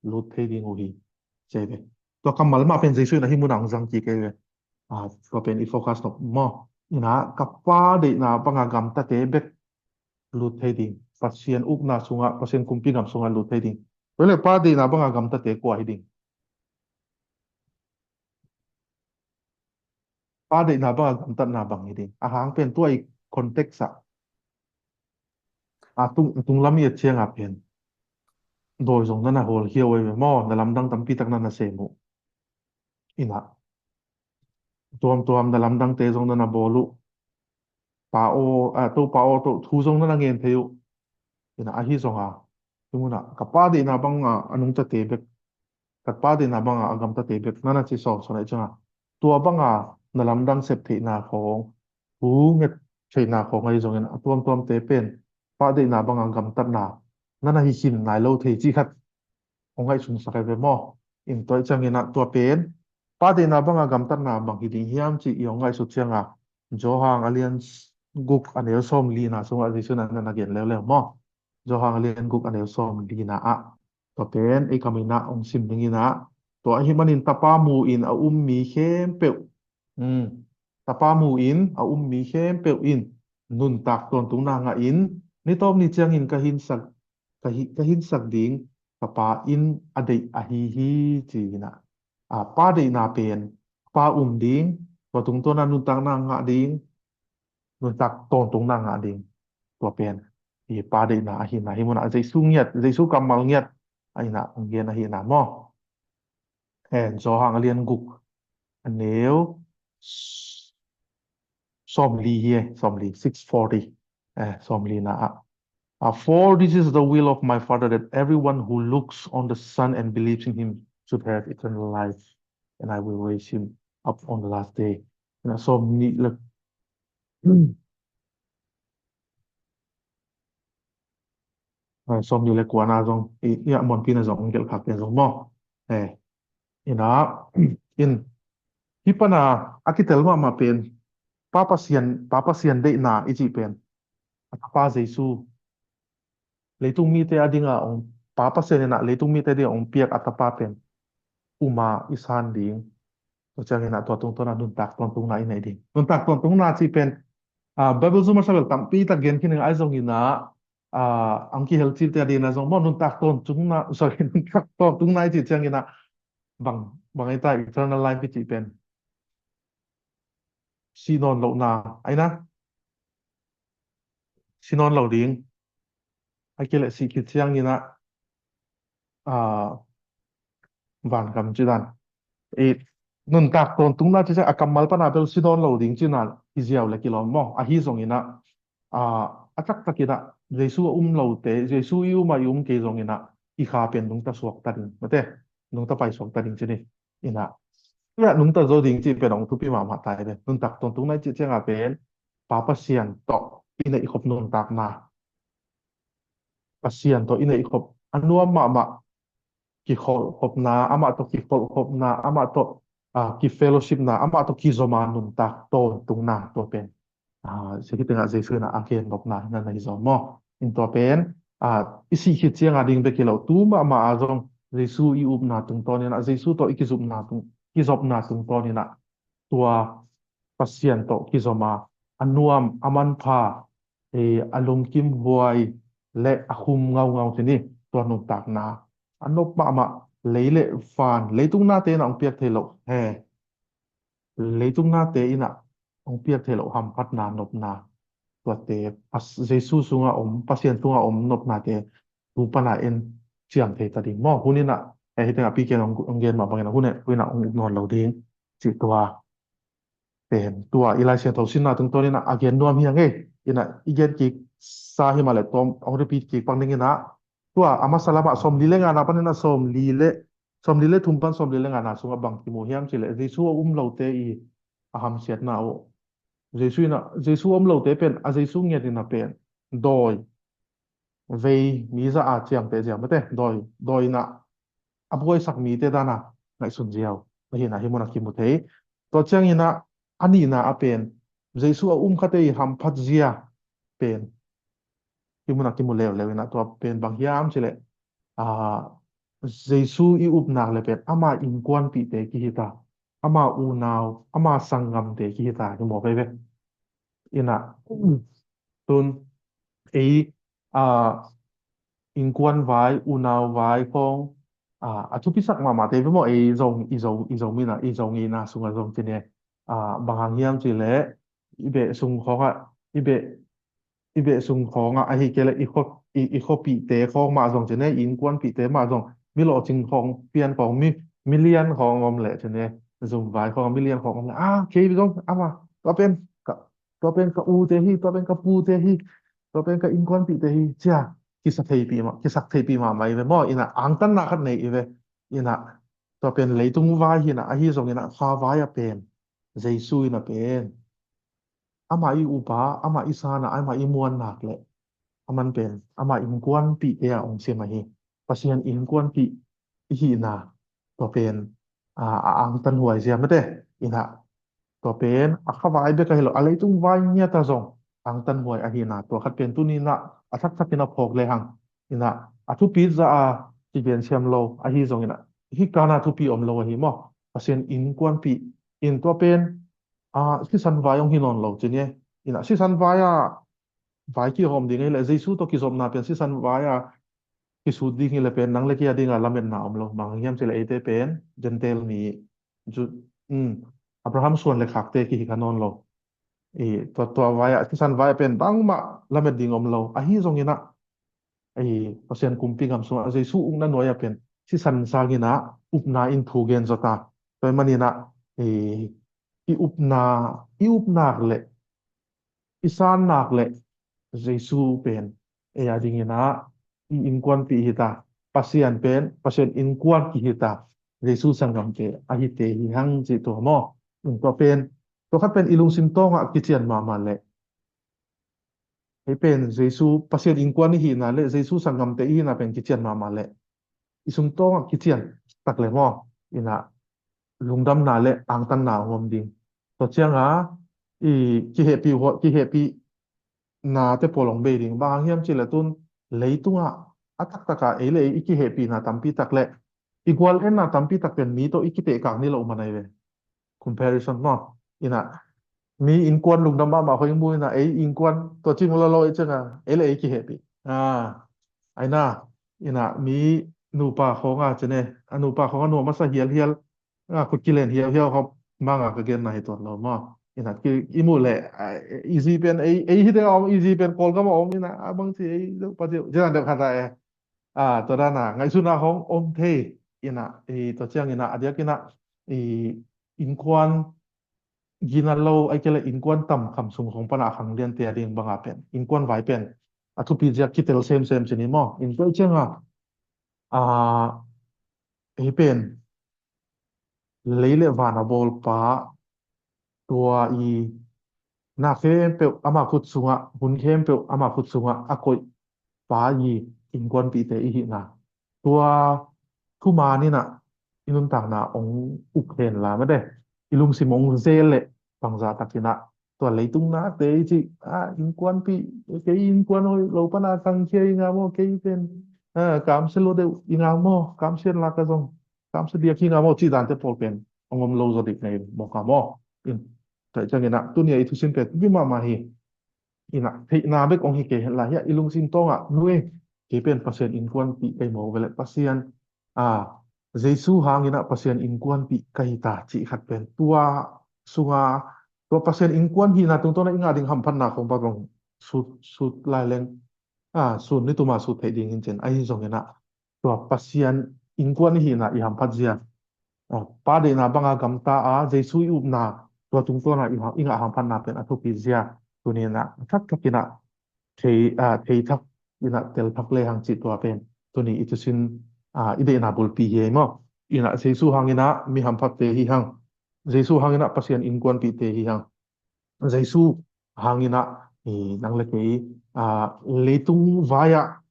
lut thei ding uh hi. Ci ve. Tua kammal mah pen Jesuh in ahi munah hong zang kik ei ve. Ah, tua pen i focus nop maw? Ina ka Pa deihna banga gamtate bek lut thei ding. Pasian ukna sungah, Pasian kumpi gam sungah lut thei ding. Tua le Pa deihna banga gamtate kua hi ding? Pa deihna banga gamtatna bang hi ding? A hang pen tua i context ah, a tung, a tunglam i et cianga pen dawi zong na na hawlkhia uh ei ve maw? Na lamdang tampi tak na na sem uh. Ina tuamtuam na lamdangte zong na na bawl uh. Pa aw, ah, Topa aw, Topa thu zong na na ngen thei uh. Ina ahi zonga, hi munah ka Pa deihna banga a nungtate bek, ka Pa deihna banga a gamtate bek na na ci sawmsawm ahih cianga, tua banga na lamdang sep theihna khawng, thu nget theihna khawng ahi zongin a tuamtuamte pen Pa deihna banga gamtatna na na hi khin nai lo thei cih khat hong ngaihsunsak ei ve maw? In tua ahih ciangin ah tua pen Pa deihna banga gamtatna bang hi ding hiam cih i hong ngaihsut cianga, Johan a lian guk a neu sawmlina sungah Jesuh in a na gen leuleu maw? Johan a lian guk a neu sawmlina ah, tua pen ei kam in ah hong sim ding in ah, tua ahih manin Tapa mu in a um mi khempeuh, um, Tapa mu in a um mi khempeuh in nuntak tawntungna ngah in, ni tawp ni ciangin ka hinsak, ka hi, ka hinsak ding ka Pa in a deih ahi hi, ci in ah. Ah, Pa deihna pen, Pa um ding, tua tungtawn ah nuntakna ngah ding, nuntak tawntungna ngah ding. Tua pen i Pa deihna ahihna, hi munah Jesuh ngiat, Jesuh kammal ngiat a ina hong gen ahihna maw? Eh, Johan a lian guk a neu sawmli hi, eh, sawmli, six forty. Eh, sawmlina ah, ah, "For this is the will of my Father, that everyone who looks on the Son and believes in him should have eternal life, and I will raise him up on the last day." Ina sawmnih le, ah, sawmnih le kuana zong i, i a muanpi na zong gelh khak pen zong maw? Eh, ina, in, hi pana a kitel mahmah pen Pa Pasian, Pa Pasian deihna i cih pen a Tapa Jesuh, leitung mite a dinga hong, Pa Pasian in ah leitung mite dinga hong piak a Tapa pen uma i san ding. Tua ciangin ah tua tungtawn ah nuntak tawntungna i neih ding. Nuntak tawntungna cih pen, ah, Bible zum a sabel tampi tak gen khin ding ahi zongin ah, ah, ang kihel cilte a dingin ah zong maw, nuntak tawntungna, sorry, nuntak tawntungna i cih ciangin ah bang, bang ei ta, eternal life i cih pen si nawn lohna, aina, si nawn lo ding. A kileh si khit ciangin ah, ah, vangam ci dan. I nuntak tawntungna ci ciang a kammal pana bel si nawn lo ding cina hi ziau le kilawm maw? Ahi zongin ah, ah, a taktakin ah Jesuh a um lote, Jesuh i um ah i um kei zongin ah i kha pen nungta suak ta ding, mate, nungta pai suak ta ding ci ni. Ina, ina nungta zo ding cih pen hong thupi mahmah ta hi ve. Nuntak tawntungna i cih cianga pen Pa Pasian tawh i neihkhop nuntakna, Pasian tawh i neihkhop a nuam mahmah, kikholhkhopna, amah tawh kikholhkhopna, amah tawh, ah, kifellowshipna, amah tawh kizoma nuntak tawntungna tua pen. Ah, si hi tengah Jesu in a gen nopna hi na hi zaw maw. In tua pen, ah, i sih khit cianga ding bek hi lo, tu mahmah a zong Jesu i upna tungtawn in a, Jesu tawh i kizopna tung, kizopna tungtawn in a, tua Pasian tawh kizoma, a nuam, a manpha, eh, a lungkim huai le a khum ngaungau hi ni, tua nuntakna a nop mahmah, lei le van, leitung nate in a hong piak thei lo, he, leitung nate in a hong piak thei lo hamphatna, nopna, tuate, Pas-, Jesu sunga om, Pasian sunga om nopnate, tu pana en ciam thei ta ding maw. Hun in a, eh, hi tengah P K in hong, hong gen mah bangin a, hun in, hun in a hong up nawn lo ding, cih tua. Pen tua i Lai Siangtho sinna tungtawn in a gen nuam hi a ngei. In a i gen kik sa hi mah leh tawm hong repeat kik pak ning in a, tua a masa lamah sawmli le ngana panin a sawmli le, sawmli le thum pan sawmli le ngana sungah bang kimu hiam cih leh Jesu a um lote i a hamsiatna uh. Jesu in a, Jesu a um lote pen, a Jesu ngiat in a pen dawi vei, mi za a ciamteh ziau mate, dawi, dawi in a a buaisak mite dan a ngaihsun ziau ahi na hi mun a kimu thei. Tua ciangin a, a nihna a pen, Jesu a um khate i hamphat zia pen hi mun a kimu leuleu in a, tua pen bang hiam cih leh, ah, Jesu i upna le pen ama innkuanpihte kihi ta, ama unau, ama sanggamte kihi ta hi mawk ei ve. In a, tun ei, ah, innkuan vai, unau vai khawng, ah, a thupisak mahmahte ve maw, ei Zo, i Zo, i Zo mi in a, i Zo ngeina sungah zong ci ni, ah, bang hang hiam cih leh i beh sung khawngah, i beh, i beh sung khawngah ahi kei leh i khua, i, i khuapihte khawng mah zong ci ni, i innkuanpihte mah zong, mi lawhcing khawng, pian khawng, mi, mi lian khawng om leh ci ni, zum vai khawng, mi lian khawng om leh, ah, kei zong ama, tua pen ka, tua pen ka ute hi, tua pen ka pute hi, tua pen ka innkuanpihte hi, cia, kisa theipih mah, kisak theipih mahmah i ve maw, in a angtanna khat nei i ve, in a tua pen leitung vai hi in a, ahi zongin a kha vai a pen Jesu in a pen ama i upa, ama i sana, ama i muannak le aman pen ama innkuanpihte a hong sim ahi. Pasian innkuanpih i hihna tua pen, a, a angtan huai zia mate, in a tua pen a kha vai bek ahi lo, a leitung vai ngiat a zong angtan huai ahi na, tua khat pen tuni in a, a thakthak in a phawk lehang, in a, a thupi za a kigen siam lo ahi zongin a, hih kana thupi om lo ahi maw. Pasian innkuanpih in tua pen, a, sisan vai hong hi nawn lo ci ni. In a sisan vai a vai kihawm ding ahi leh, Jesu tawh kizopna pen sisan vai a kisut ding hi leh pen nang le kei a ding a lametna om lo. Bang hang hiam cih leh eite pen Gentile mi, Ju-, um, Abraham suan le khakte kihi kha nawn lo. I, tua, tua vai a, sisan vai a pen bangmah lamet ding om lo. Ahi zongin a, i, Pasian kumpi gam sungah Jesu ukna nuai a pen sisan sangin a upna in thu gen zaw ta. Tua ahih manin a, i, i upna, i upnak le i sannak le Jesu pen ei a dingin a i innkuanpih hi ta. Pasian pen, Pasian innkuan kihi ta. Jesu sanggamte ahite hi hang cih tua maw. Tua pen, tua khat pen i lungsim tawngah kician mahmah le, hei pen Jesu, Pasian innkuan i hihna le Jesu sanggamte i hihna pen kician mahmah le, i sung tawngah kician tak le maw, in a lungdamna le angtanna a hong om ding. Tua cianga i kihehpih, kihehpihna te pawl hong bei ding. Bang hang hiam cih leh tun leitungah a taktak a ei le ei i kihehpihna tampi tak le i gual enna tampi tak pen mi tawh i kitehkak ni loh man ahi ve. Comparison maw. In a mi innkuan lungdam mahmah khawng i mu in a, ei innkuan tua cing lolo i cianga ei le ei kihehpih. Ah, aina, in a mi nupa khawng a ci ni, a nupa khawng a nuam a sa hialhial, a khut kilen hiauhiau khawng manga ka genna hi tuan lo maw. In a ki, i muh leh, a, i zi pen, ei, ei hi teng a om, i zi pen Kawlgam a om in a, a bang ci ei, pa ci, ci dan deuh khat a e. A, tua dan a, ngaihsutna khawng om thei, in a, i, tua ciang in a, a diak in a, i, innkuan gina lo, ahih kei leh innkuan tam kham sung khawng pan a khang liante a ding banga pen, innkuan vai pen, a thupi ziak kitel semsem ci ni maw. In tua cianga, a, ei pen, lei le van a bawlpa, tua i na khempeuh ama khut sungah, hun khempeuh ama khut sungah a koih pa i innkuanpihte i hihna. Tua thuman in ah i nuntakna hong uk hen la mate, i lungsim hong zel leh bangzah takin ah tua leitung nate i cih, ah, innkuanpih, kei innkuan hoih lo pana kangkhia i nga maw, kei pen, ah, kamsia lua deuh i nga maw, kamsia lak a zong kamsia diak hi nga maw, cih dante pawl pen hong om lo zaw ding nei mawk a maw. In, tua ciangin ah tuni a i thusin pen thupi mahmah hi. In ah theihna bek hong hi kei hen la, hiah i lungsim tawngah, nu e, kei pen Pasian innkuanpih kei maw, veleh Pasian, a, Jesu hangin ah Pasian innkuanpih ka hi ta cih khat pen tua sunga, tua Pasian innkuan hihna tungtawn ah i ngah ding hamphatna khong bang bang sut, sut lai leng, a, sun ni tuma sut theih ding hi cin, ahi zongin ah tua Pasian innkuan i hihna i hamphat zia, a, Pa deihna banga gamta a Jesu i upna, tua tungtawn ah i ha-, i ngah hamphatna pen a thupi zia, tuni in ah a thak thak in ah thei, a, thei thak in ah tel thak le hang cih tua pen tuni i thusin, a, i deihna bulpi hi ei maw. In ah Jesu hangin ah mi hamphatte hi hang. Jesu hangin ah Pasian innkuanpihte hi hang. Jesu hangin ah, i, nang le kei, a, leitung vai-ah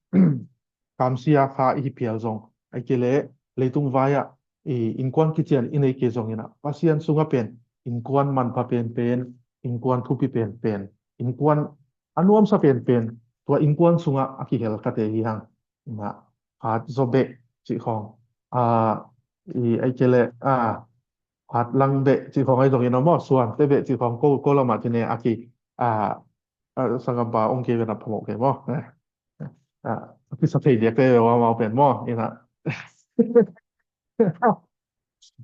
kamsia kha i hi phial zong, ahih kei leh leitung vai-ah, i, innkuan kician i nei kei zongin ah Pasian sungah pen innkuan manpha penpen, innkuan thupi penpen, innkuan a nuamsa penpen, tua innkuan sungah a kihel khate hi hang. Mah, hat zaw beh cih khawng, a, i, ahih kei leh, a, hat lang beh cih khawng ahi zongin ah maw, suante beh cih khawng ko, ko lamah cine a ki, a, a, sanggampa ong kei ve na phamawh kei maw. Eh, a, a kisa thei diak te ve amau pen maw, in ah.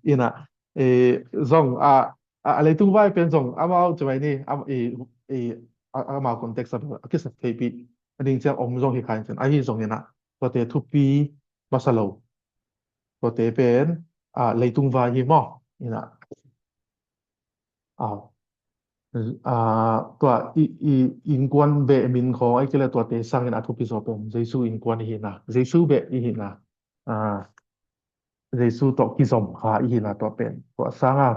In ah, e, zong, a, a, a leitung vai pen zong amau ci mai ni, am, i, i, a, amau context a, a kisa theipih a ding ciang om zong hi kha in cin, ahi zongin ah tuate thupi masa lo. Tuate pen, a, leitung vai hi maw. In ah, au, a, tua i, i, innkuan beh min khawng ahih kei leh tuate sangin a thupi zaw pen Jesu innkuan i hihna, Jesu beh i hihna, a, Jesu tawh kizom kha i hihna tua pen, tua sanga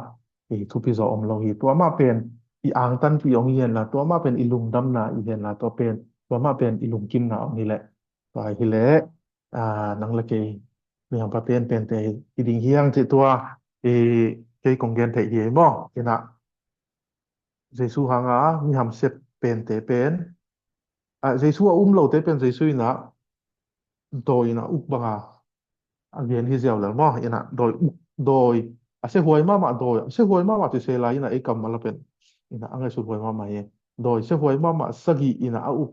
i thupi zaw om lo hi. Tua mah pen i angtanpih hong hi hen la, tua mah pen i lungdamna i hi hen la, tua pen, tua mah pen i lungkimna hong hi leh, tua hi leh, a, nang le kei mi hampha penpente i ding hi hang cih tua, i, kei kong gen theih hi ei maw. In ah Jesu hanga mi hamsia pente pen, a, Jesu a um lote pen Jesu in ah dawi in ah uk banga a gen hi ziau lel maw. In ah dawi uk, dawi a siahuai mahmah, dawi a siahuai mahmah ci se lai in ah ei kammal a pen, in ah a ngaihsut huai mahmah hi. Dawi siahuai mahmah sagih in ah a uk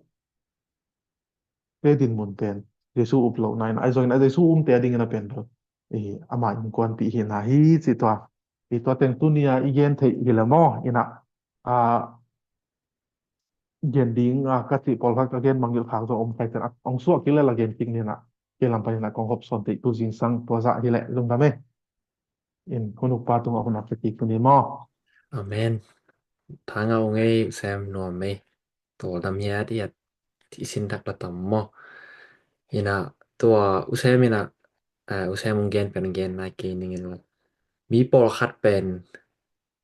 te dinmun pen Jesu up lohna in ah, ahi zongin ah Jesu umte a dingin a pen bel, i, ama innkuanpih hihna hi cih tua. I, tua teng tuni a i gen theih hi leh maw. In ah, a, gen ding, a, ka cih pawlkhat ka gen mangngilh khak zong om kha in cin, a, hong suah kik leh la gen kik ni in ah, kei lam panin ah kong hopsawn theih tu zingsang tua zah hi leh, lungdam e. In hun ukpa tungah hun a pia kik tu ni maw. Amen. Thangah ung ei, U Sem, nuam ei. Tawldam hiathiat i sin thak la tam maw. In ah tua U Sem in ah, eh, U Sem ung gen pen gen nai kei ning in la. Mi pawlkhat pen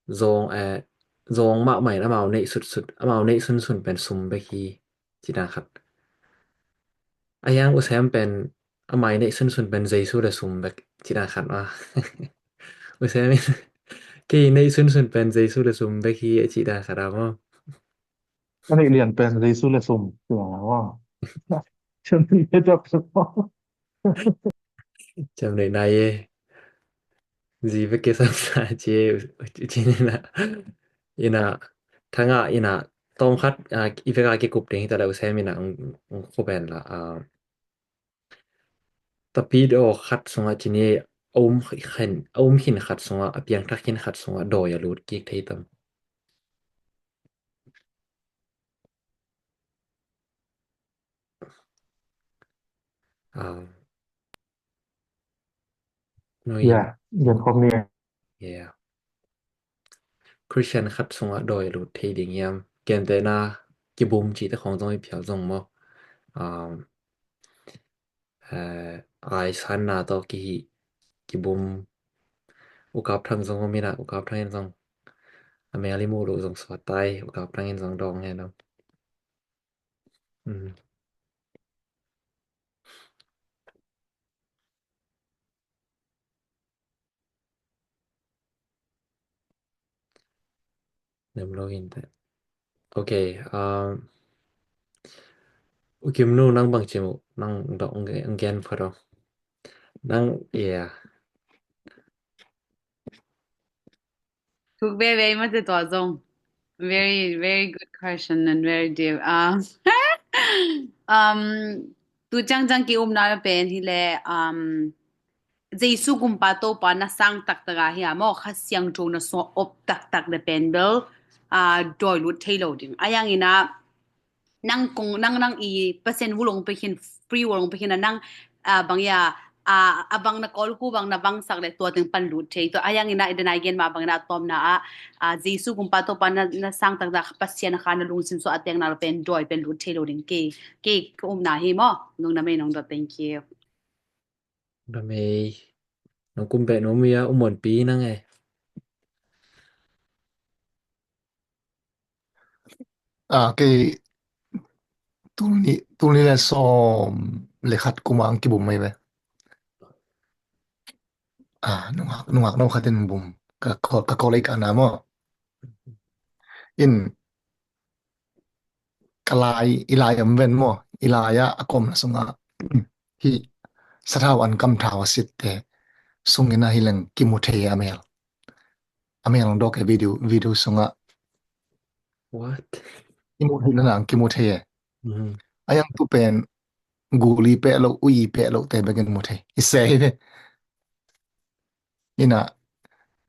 zawng, eh, zawng mahmah in amau neih sutsut, amau neih sunsun pen sum bek hi, ci dan khat. A hiang U Sem pen amah i neih sunsun pen Jesu le sum bek, ci dan khat maw. U Sem in kei neih sunsun pen Jesu le sum bek hi, ci dan khat a maw. A neih lian pen Jesu le sum, ci dan a maw. Ciam neih lian pen maw. Ciam neih nai e. Zi vek kisam sa ci e, ci ni na. In ah, Thangah in ah, tawm khat, a, i vek a kikup ding hi ta leh U Sem in ah, ung, ung khop en la, a, tapidaw khat sungah ci ni, a um khin, a um khin khat sungah, a piangthak khin khat sungah dawi a lut kik thei tam. A, no, yeah, gen khawm ni. Yeah. Christian khat sungah dawi lut thei ding hiam? Gentehna kibum cihte khawng zong i phial zong maw. Um, eh, aisanna tawh kihi kibum. U Kap Thang zong om in ah, U Kap Thang in zong a mel i muh loh zong suak tai, U Kap Thang in zong dawng hen om. Mm. Nem lo in te. Ok. Um, U Kim nu, nang bang ci mu, nang dok nge-, ngen pha dong. Nang, yeah. Thuk veve mah te tua zong. Very, very good question and very deep. Um, um, tu ciangciang ki-umna pen hi leh, um, Jesu kumpa Topa na sang taktak a hi a maw, Kha Siangtho na sungah om taktak le pen bel, ah, dawi lut thei lo ding. A yang in a, nang kong, nang, nang i Pasian vul hong pia khin, free will hong pia khin a nang, ah, bang ia, ah, a bang na kawl ku bang na vangsak le tua teng pan lut thei. Tua a yang in a, i den a i gen mah bang in a, a tawpna ah, ah, Jesu kumpa Topa na, na sang taktak Pasian Kha na lungsim sungah a tekna le pen dawi pen lut thei lo ding. Kei, kei ka umna hi maw. Nong na mei nong dot, thank you. Ramei. Nong kum beh nong mia, U Muanpi nang e. Ah, kei tul nih, tul nih le sawm le khat kum a ang kibum mai ve. Ah, nungak, nungak no khatin bum. Ka ko, ka ko lei ka na maw. In ka lai, i lai om ven maw, i lai a, a kawmna sungah hi sathau an kam thau a sit te sungin a hi leng kimu thei a mel. A mel ang dawk e video, video sungah. What? I mu thei na nang kimu thei e. Mhm. A yang tu pen guli peh lo, ui peh lo te bekin mu thei. I sei ve. Ina,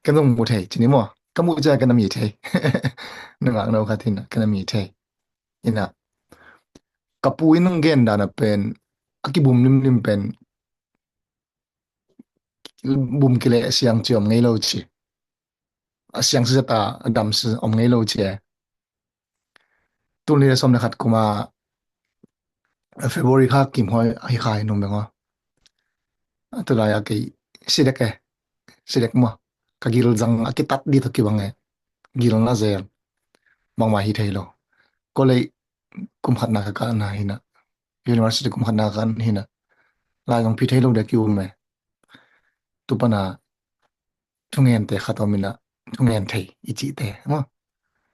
ken zong mu thei, cini maw. Ka mu cia ken a mi thei. Nungak no khat ina, ken a mi thei. Ina, ka pu in nong gen dan a pen, a kibum limlim pen, bum kileh siang ci om ngei lo ci. A siang si zeta a dam si om ngei lo ci e. Tul nih le sawm le khat kuma, February kha kim hoi a hi khai nung beng aw. A tu lai a kei sidek e. Sidek maw. Ka gil zang a kitat di tawh kibang e. Gil na zel. Bangmah hi thei lo. Ko lei kum khatna ka kahna hina. University kum khatna ka kahna hina. Lai zong phi thei lo de ki um e. Tu pana thungente khat om ina, thungen thei i cihte maw.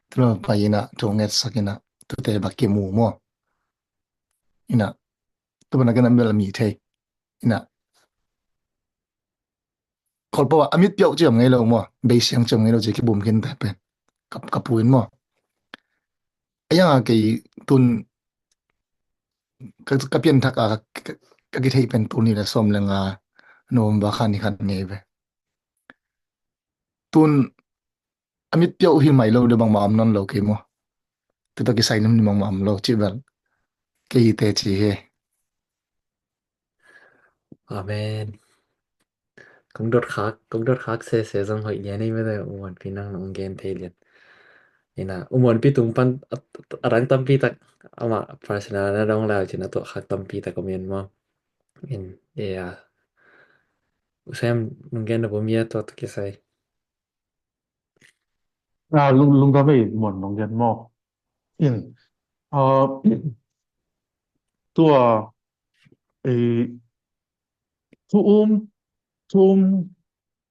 Tu lo pai ina, thungetsak ina, tute bak kimu maw. Ina, tu pana kena bel a mi thei. Ina, kholpau a mit piau ci om ngei lo maw. Bei siang ci om ngei lo ci kibum khin te pen. Ka, ka pu in maw. A yang a kei tun ka, ka pianthak a ka, ka, ka kithei pen tul nih le sawm le nga November kha ni khat ngei ve. Tun a mit piau hi mai lo de bangmah om nawn lo kei maw. Tuta kisai nim ni bangmah om lo ci bel. Kei hi te ci hi. Amen. Kong dot khak, kong dot khak sese zong hoih lian ei mete U Muanpi nang nong gen thei lian. Ina, U Muanpi tung pan a, a dang tampi tak ama personal na dong lau cina tuah khak tampi tak om in maw. In, ia. U Sem, nong gen na bom ia tuah tu kisai. Ah, lung, lungdam ei Muan nong gen maw. In, ah, tua, eh, thu um, thu um,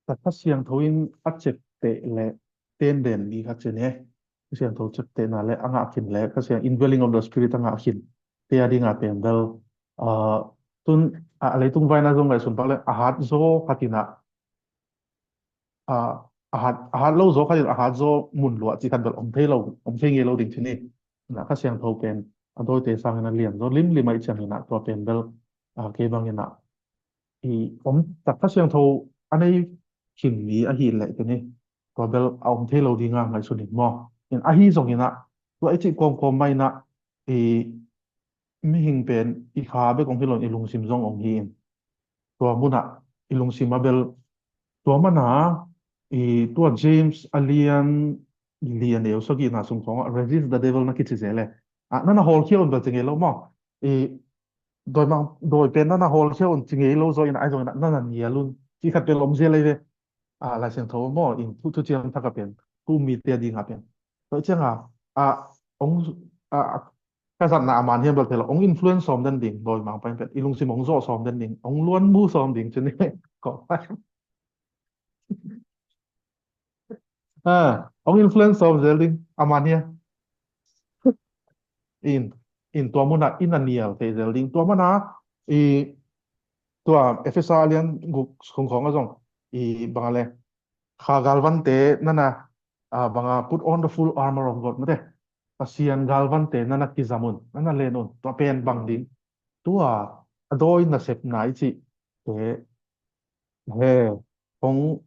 ta Kha Siangtho in a cek teh le ten den di kha cene. Kha Siangtho cek teh na le a ngah khin le, Kha Siang indwelling of the Spirit a ngah khin. Te a ding a pen bel, ah, tun, a, a leitung vaina zong ngaihsun pak le, a hat zaw khat ina, a, a hat, a hat lo zaw khat in a hat zaw mun luah ci khat bel om thei lo, om thei ngei lo ding ci ni. Na Kha Siangtho pen a dawite sangin a lian zaw limlim a i ciangin a tua pen bel, a, kei bangin a i om tak Kha Siangtho a nei khin mi a hi leh ci ni. Tua bel a om thei lo ding a ngaihsun in maw. In ahi zongin a tua i cih kawmkawm mah in a i mihing pen i kha bek om hi lo in i lungsim zong om hi in. Tua munah i lungsim a bel tua mana i tua James a lian li a neu sagihna sung khawngah resist the devil na kici zel e. Ah, nana hawlkhia un bel ci ngei lo maw. I dawi mang, dawi pen nana hawlkhia un ci ngei lo zaw in ai zongin nana nial un. Ci khat bel om zel ei ve. Ah, Lai Siangtho maw in thu, thuciam thak a pen. Thu um mite a ding a pen. Tua ciang a, ah, ong, ah, ka zatna a man hiam bel thei lo, ong influence sawm den ding, dawi mang pai pen, i lungsim ong zawh sawm den ding, ong luan mu sawm ding ci ni. Ko. Ah, Hong influence sawm zel ding a man hia? In, in tua munah i na nial thei zel ding. Tua mana i, tua Efesa a lian guk khungkhawng a zong i bang a le, kha galvante nana, a, banga put on the full armor of God mate. Pasian galvante nana kizam un, nana len un. Tua pen bang ding? Tua a dawi nasepna i cih te he, hong,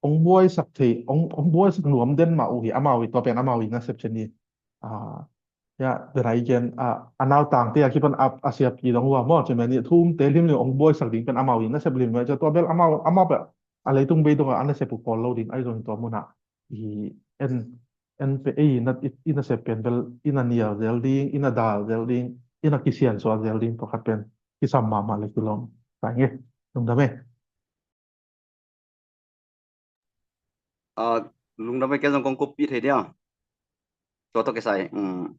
hong buaisak thei, hong, hong buaisak nuam den mah uh hi, amau hi, tua pen amau hi nasep chen hi. A, ya, den a i gen, a, a nautangte a kipan a, a siap ki dong uh a maw, cih mah ni, thu umte limlim hong buaisak ding pen amau hi nasep limlim, tua bel amau, amau bel a leitung bei dongah a nasep uh pawl lo ding, ahi zong tua munah i en, en pe ei na, i, i nasep pen bel i na nial zel ding, i na dal zel ding, i na kisiansuah zel ding, tua khat pen kisam mahmah le kilawm. Pai nge, lungdam e. A, lungdam e, ken zong kong kuppih thei dia. Tua tawh kisai, um,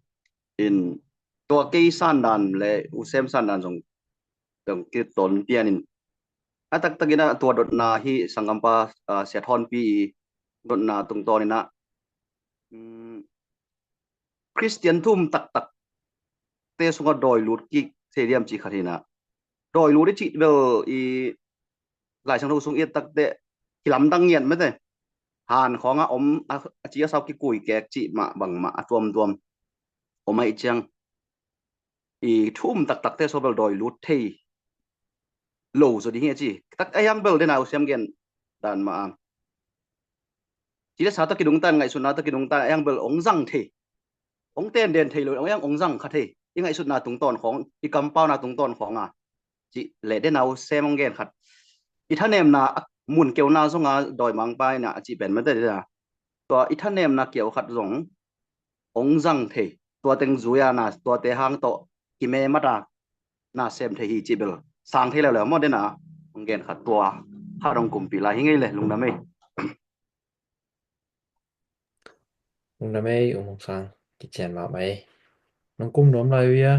in, tua kei sandan le u Sem sandan zong, zong kitawn pian in. A taktakin a tua dotna hi sanggampa, a, Sia Thawnpi i dotna tungtawn in a, um, Khristian thu um taktak te sungah dawi lut kik thei diam cih khat hi na. Dawi lut i cih bel i Lai Siangtho sung i et tak teh kilamdang ngiat mate. Han khawngah om a, a ci a sau kikui kek cih mah bangmah a tuamtuam om ahih ciang i thu um taktak te sung bel dawi lut thei lo zaw ding hi a ci. Tak a hiang bel den a u Sem gen dan mah a, ci le sa tawh kidungtan, ngaihsutna tawh kidungtan a hiang bel ong zang thei. Ong tenden thei lo, ong hiang ong zang kha thei. I ngaihsutna tungtawn khawng, i kampauna tungtawn khawng a, cih le den a u Sem ong gen khat. I thanemna a mun keuna zonga dawimangpa in a cih pen mate den a, tua i thanemna keu khat zong ong zang thei. Tua teng zui a na, tuate hang tawh kime mat a na sem thei hi cih bel sang thei leuleu maw den a, ong gen khat tua khat ong kumpih lai hi ngei le, lungdam ei. Lungdam ei, U Mung Sang, kician mahmah ei. Nong kum nuam lai uh hia?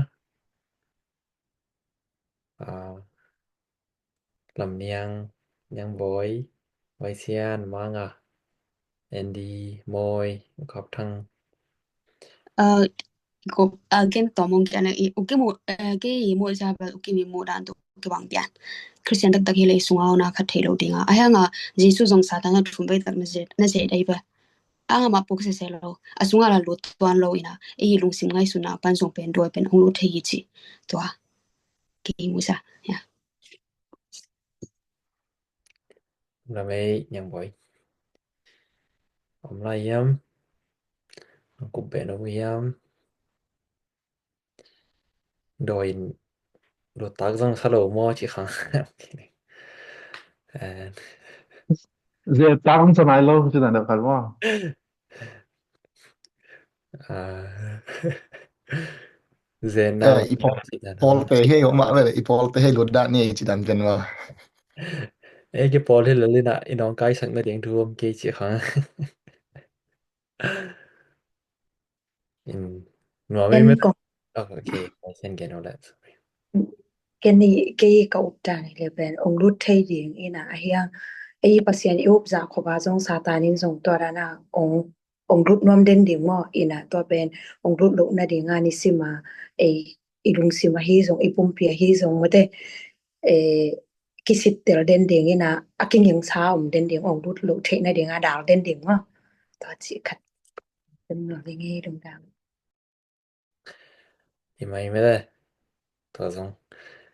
A, Lam Niang, Niang Bawi, Bawi Sian, Manga, Andy, Mawi, Khap Thang. A, ko, a, gen tawm ong gen a i, u ki mu, a, kei i mu za bel u ki mi mu dan tu ki bang pian. Khristian taktak hi lei sunga na khat thei lo ding a. A hiang a Jesu zong Satan a thum vei tak na zet, na zet dai bel. Ang a mah puk sese lo. A sunga la lut tuan lo in a. Ei lungsim ngaihsutna pan zong pen dawi pen ong lut thei hi ci. Tua. Kei mu za. Ya. Lam ei, Niang Bawi. Om lai hiam? Ang kup ben om hiam? Dawi in lut tak zong sa lo maw ci khang. And Zia tak zong sa nai lo ci dan deuh khat maw? A, zen na, eh, i pawl, ci dan pawlte hei om mah ve le, i pawlte hei lut dah ni ci dan pen maw? Eh, ki pawl hi lo lina, i nong kaisak na ding thu om kei ci khang. In, nuam ei met. Ken kong. Oh, okay, I can get all that. Sorry. Ken ni, kei ka up dan hi le pen ong lut thei ding in a, a hiang ei Pasian i up zah khop a zong Satan in zong tua dan a ong, ong lut nuam den ding maw in a, tua pen ong lut loh nading a nisim a ei i lungsim ahi zong, i pumpi ahi zong mate, eh, kisittel den ding in a, a kingingsa om den ding, ong lut loh theih nading a dal den ding maw. Tua ci khat. Ken nuam ei ngei lungdam. I mai mele. Tua zong.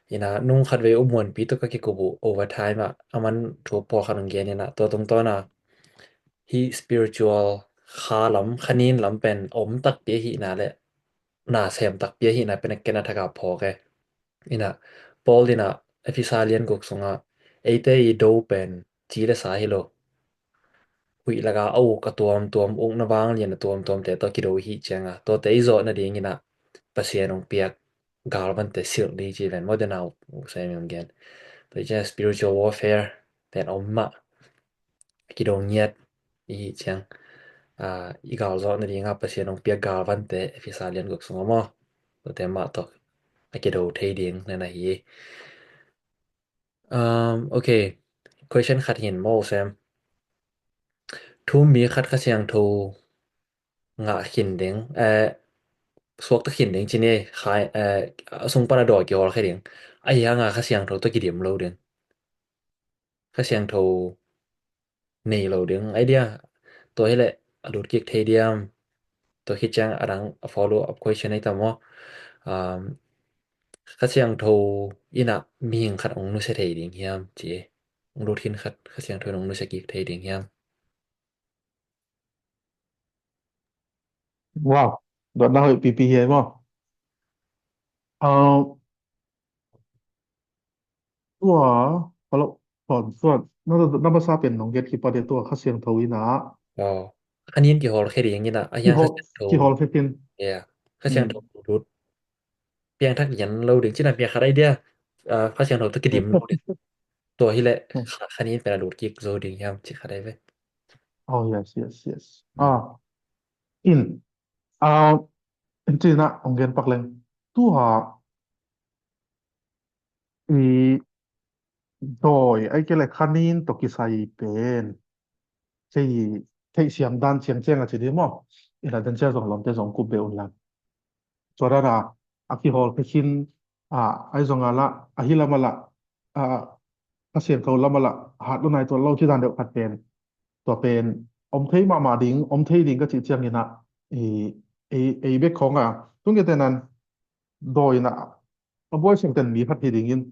In a nung khat vei U Muanpi tawh ka kikup uh overtime ah, a man thu pawlkhat ong gen in a, tua tungtawn a hih spiritual kha lam, kha nin lam pen om takpi ahihna le na sem takpi ahihna pen a ken a thak a phawk e. In a Paul in a Efesa lian guk sungah eite i do pen ci le sa hi lo. Huih lak a a uk a tuamtuam, ukna vanglian a tuamtuamte tawh kido i hih ciang a, tuate i zawh nading in a Pasian ong piak galvante silh ni ci ven maw, den a u, u Sem ong gen. Tua ciang spiritual warfare pen om mah, kido ngiat i hih ciang, a, i gal zawh nading a Pasian ong piak galvante Efesa lian guk sungah maw, tuate mah tawh a kido thei ding na na hi. Um, okay. Question khat hin maw, Sem. Thu-um mi khat Kha Siangtho ngah khin ding, eh, suakta khin ding ci ni, khai, eh, a sung pan a dawi kihawlkhia ding. Ahi hanga Kha Siangtho tawh kidim lo ding. Kha Siangtho nei lo ding. Ai dia, tua hileh a lut kik thei diam? Tua khit ciang a dang a follow up question ai ta maw? Um, Kha Siangtho in ah mihing khat hong nusia thei ding hiam ci. Hong lut khin khat Kha Siangtho in hong nusia kik thei ding hiam? Wow, dotna hoih pipi hi ei maw? Ah, tua, hello, tua, tua, na, na, na masa pen nong gen khit pah dia tua Kha Siangtho in ah. Oh, kha nin kihawlkhia ding in ah, a hiang Kha Kihawlkhia ding. Yeah. Kha Siangtho lut piangthak lian lo ding cih na piang khat ai dia, ah, Kha Siangtho tawh kidim lo ding. Tua hileh kha, kha nin pen a lut kik zo ding hiam cih khat ai ve. Oh, yes, yes, yes. Ah, in, ah, in cih na hong gen pak leng. Tua, i dawi, ai kei leh kha nin tawh kisai pen. Thei, theihsiam dan ciangciang a ci ding maw? Ina dan cia zong lawmte zong kup be un lang. Tua dana, a kihawlkhia khin, a, ai zonga la, ahi lama la, a, Kha Siangtho lama la, hat lo nai tua lo ci dan deuh khat pen. Tua pen, om thei mahmah ding, om thei ding ka cih ciangin ah, i, ei, ei bek khawng a, tung ke tenan, dawi in ah, a buai sengten mi khat hi dingin,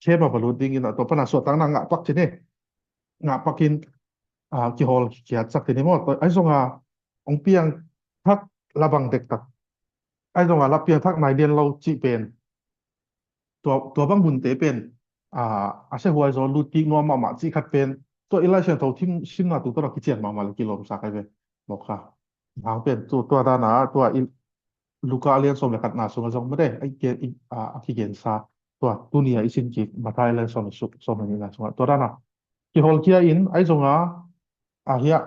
khem a va lut dingin, a tua pana suahtakna ngah pak ci ni. Ngah pakin, a, kihawlkhia sak ci ni maw? Tua, ai zonga, hong piang thak la bang dektak. Ai zonga la piang thak nai lian lo cih pen. Tua, tua bang hunte pen, a, a siahuai zaw lut kik nuam mahmah cih khat pen. Tua i Lai Siangtho thim simna tungtawn a kician mahmah le kilawmsa kai ve. Mawk kha. Hang pen tu, tua dana, tua i Luka a lian sawm le khatna sunga zong mate, a, i, a, a kigensa. Tua, tuni a i sin kik, Matthai a lian sawm le suk, sawm le nihna sunga. Tua dana, kihawlkhia in, ai zonga, a hia,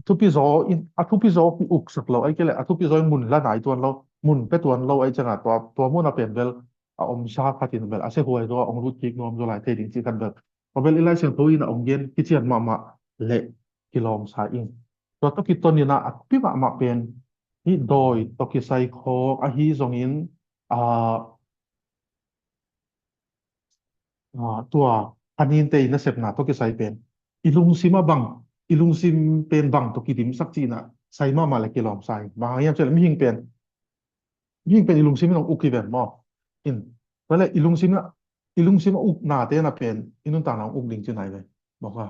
thupi zaw in, a thupi zaw ki uksak lo, ai kei leh, a thupi zaw in mun la nai tuan lo, mun pe tuan lo, ai cianga, tua, tua mun a pen bel, a omsa khat in bel, a siahuai zaw, a hong lut kik nuam zaw lai thei ding cih khat bel. Tua bel i Lai Siangtho in a hong gen, kician mahmah le, kilawmsa in. Tua tawh kiton in a, a thupi mahmah pen, hih dawi tawh kisai khawng ahi zongin, a, a, tua, kha ninte i nasepna tawh kisai pen. I lungsim a bang, i lungsim pen bang tawh kidimsak cih in a, sai mahmah le kilawmsa in. Bang hang hiam cih leh mihing pen, mihing pen i lungsim in hong uk hi ven maw? In, tua leh i lungsim a, i lungsim a uknate na pen, i nuntakna hong uk ding ci nai ve. Mawk a.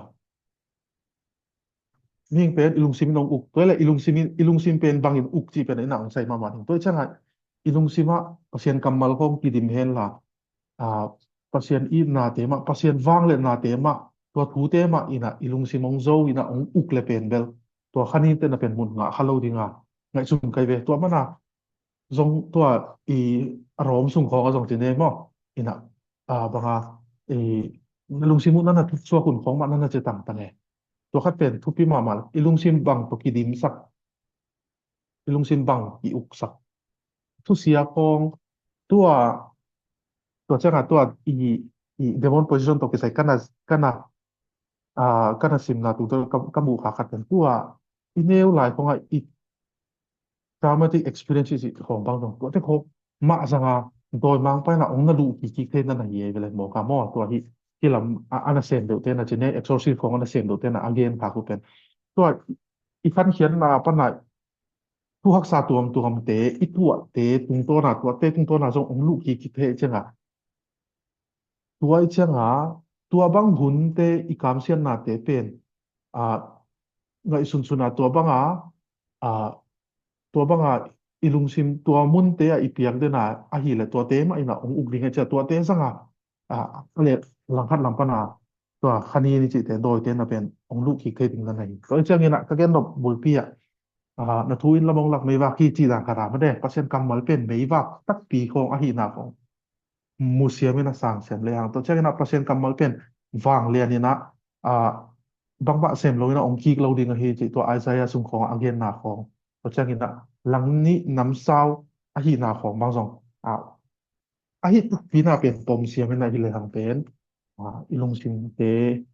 Mihing pen i lungsim in hong uk. Tua leh i lungsim in, i lungsim pen bangin uk cih pen in a hong sai mahmah ding. Tua cianga i lungsim ah Pasian kammal khawng kidim hen la, a, Pasian itnate mah, Pasian vangliatnate mah, tua thute mah in a i lungsim hong zo in a hong uk le pen bel. Tua kha ninte na pen mun ngah kha lo ding a. Ngaihsun kai ve. Tua mana zong tua i a Rom sung khawng a zong ci ne maw? In a, a, banga, i, na lungsim uh na na thuk suak hun khawng mah na na ci tangtang e. Tua khat pen thupi mahmah lo. I lungsim bang tawh kidimsak. I lungsim bang ki uksak. Thusia khawng tua, tua cianga tua i, i demon possession tawh kisai kana, kana, a, kana simna tungtawn ka, ka muh kha khat pen tua i neu lai khawng a i traumatic experience i cih khawng bang zong. Tuate khawng mah zanga dawimangpa in a hong na luh kik kik thei na na hi ei ve le mawk a maw? Tua hi, hi lam a, a na sem deuhte na ci ne, exorcist khawng a na sem deuhte na a gen kha khu pen. Tua i khankhiatna pana thu haksa tuamtuamte, i tuahte tungtawna, tuate tungtawna zong hong luh kik kik thei cianga. Tua i cianga, tua bang hunte i kamsiatnate pen, a, ngaihsunsun a tua banga, a, tua banga i lungsim, tua munte a i piak dena, ahileh tuate mah in a hong uk ding a cia, tuate zanga, a, a le langkhat lam pana, tua kha nin i cihte dawite na pen hong luh kik thei ding na na hi. Tua i ciangin a ka gen nop bulpi ah, a, na thu in lam hong lak meivak hi cih dan khat a mate, Pasian kammal pen meivak takpi khawng ahihna khawng musiam in a sangsiam le hang. Tua ciangin a Pasian kammal pen vanglian in a, a, bangmah sem lo in a hong kik lo ding ahi cih tua Isaiah sung khawng a genna khawng. Tua ciangin a lang nih namsau ahihna khawng bang zong, a, ahi takpi na pen pom siam in a hi le hang pen, a, i lungsimte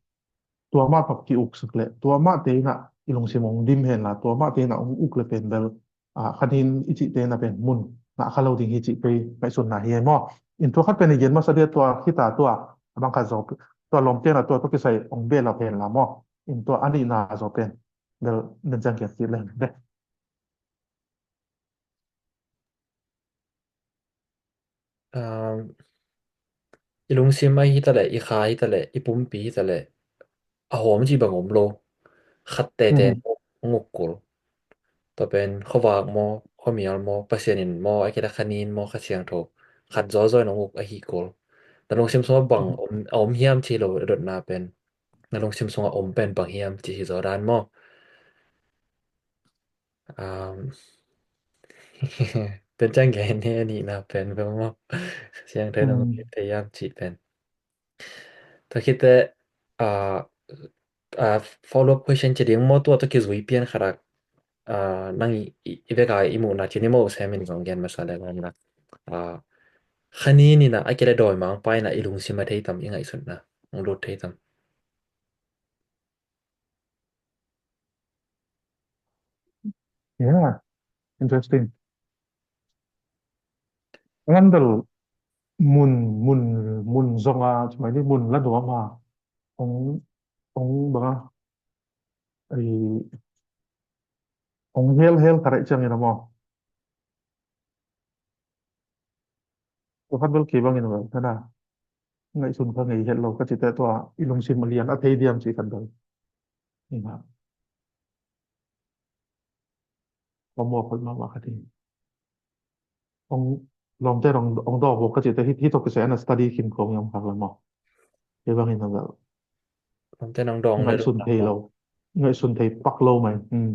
tua mah tawh ki uksak le tua mahte in a i lungsim hong dim hen la, tua mah te na hong uk le pen bel, a, khanin i cihte na pen mun ngah kha lo ding hi cih pei ngaihsutna hi ei maw. In tua khat pen i gen masa dia tua khita tua, a bang khat zaw, tua lawmte na tua, tua kisai hong belap hen la maw. In tua a nihna zaw pen bel, bel ciang kiat kik leng bel. Um, i lungsim ahi ta leh, i kha hi ta leh, i pumpi hi ta leh, a hawm cih bang om lo. Khat tete, mm, hong uk kul. Tua pen khuavak maw, khuamial maw, Pasian in maw, a kila khanin maw, Kha Siangtho, khat zawzaw in hong uk ahi kul. Na lungsim sungah bang, mm, om, a om hiam cih lo a dotna pen, na lungsim sungah om pen bang hiam cih hi zaw dan maw. Um, tua ciang gen hi a nihna pen bel maw. Siangtho in hong, mm, uk thei hiam cih pen. Tua khit teh, ah, ah, follow up question ci ding maw, tua tawh kizui pian khat ah, ah, nang i, i, i bek a i muhna ci ni maw, Sem in zong gen masa le ngan la. Ah, khanin in a, a kila dawimangpa in a i lungsim a thei tam, i ngaihsutna hong lut thei tam. Yeah, interesting. Ngan bel mun, mun, mun zong a, cimai ni mun la nuam a, hong, hong bang a, ei, hong hel hel kha reh ciangin a maw. Tua khat bel kei bangin bel, ka na ngaihsun kha ngei het lo ka cih teh tua i lungsim a lian a thei diam cih khat bel. Ina. Ka muak khol mahmah kha ding. Hong, lawmte hong, hong dawng bawk ka cih teh hih, hih tawh kisai a na study khin khawng hiam khak le maw. Kei bangin a bel. Lawmte hong dawng le ngaihsun thei lo. Ngaihsun thei pak lo mai. Hmm.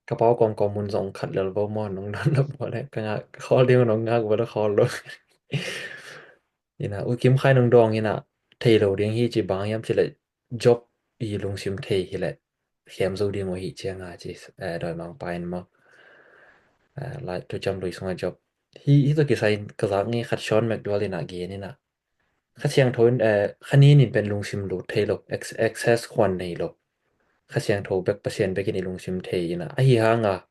Ka pau kawngkawng mun zong khat lel vo maw, nong dawng lo vo le. Ka ngak, ka khawl ding nong ngak vo le khawl lo. Ina, U Kim Khai nong dawng ina, thei lo ding hi ci bang hiam ci le Job i lungsim thei hi le. Khem zo ding uh hi ciang a ci, eh, dawimangpa in maw. Eh, lai tu cam lui sung a Job. Hi, hi tawh kisai in ka zak ngei khat Sean McDowell in a gen in a. Kha Siangtho in, eh, khanin in pen lungsim lut thei lo, ex-, access khuan nei lo. Kha Siangtho bek, Pasian bek in i lungsim thei in a. Ahi hang a,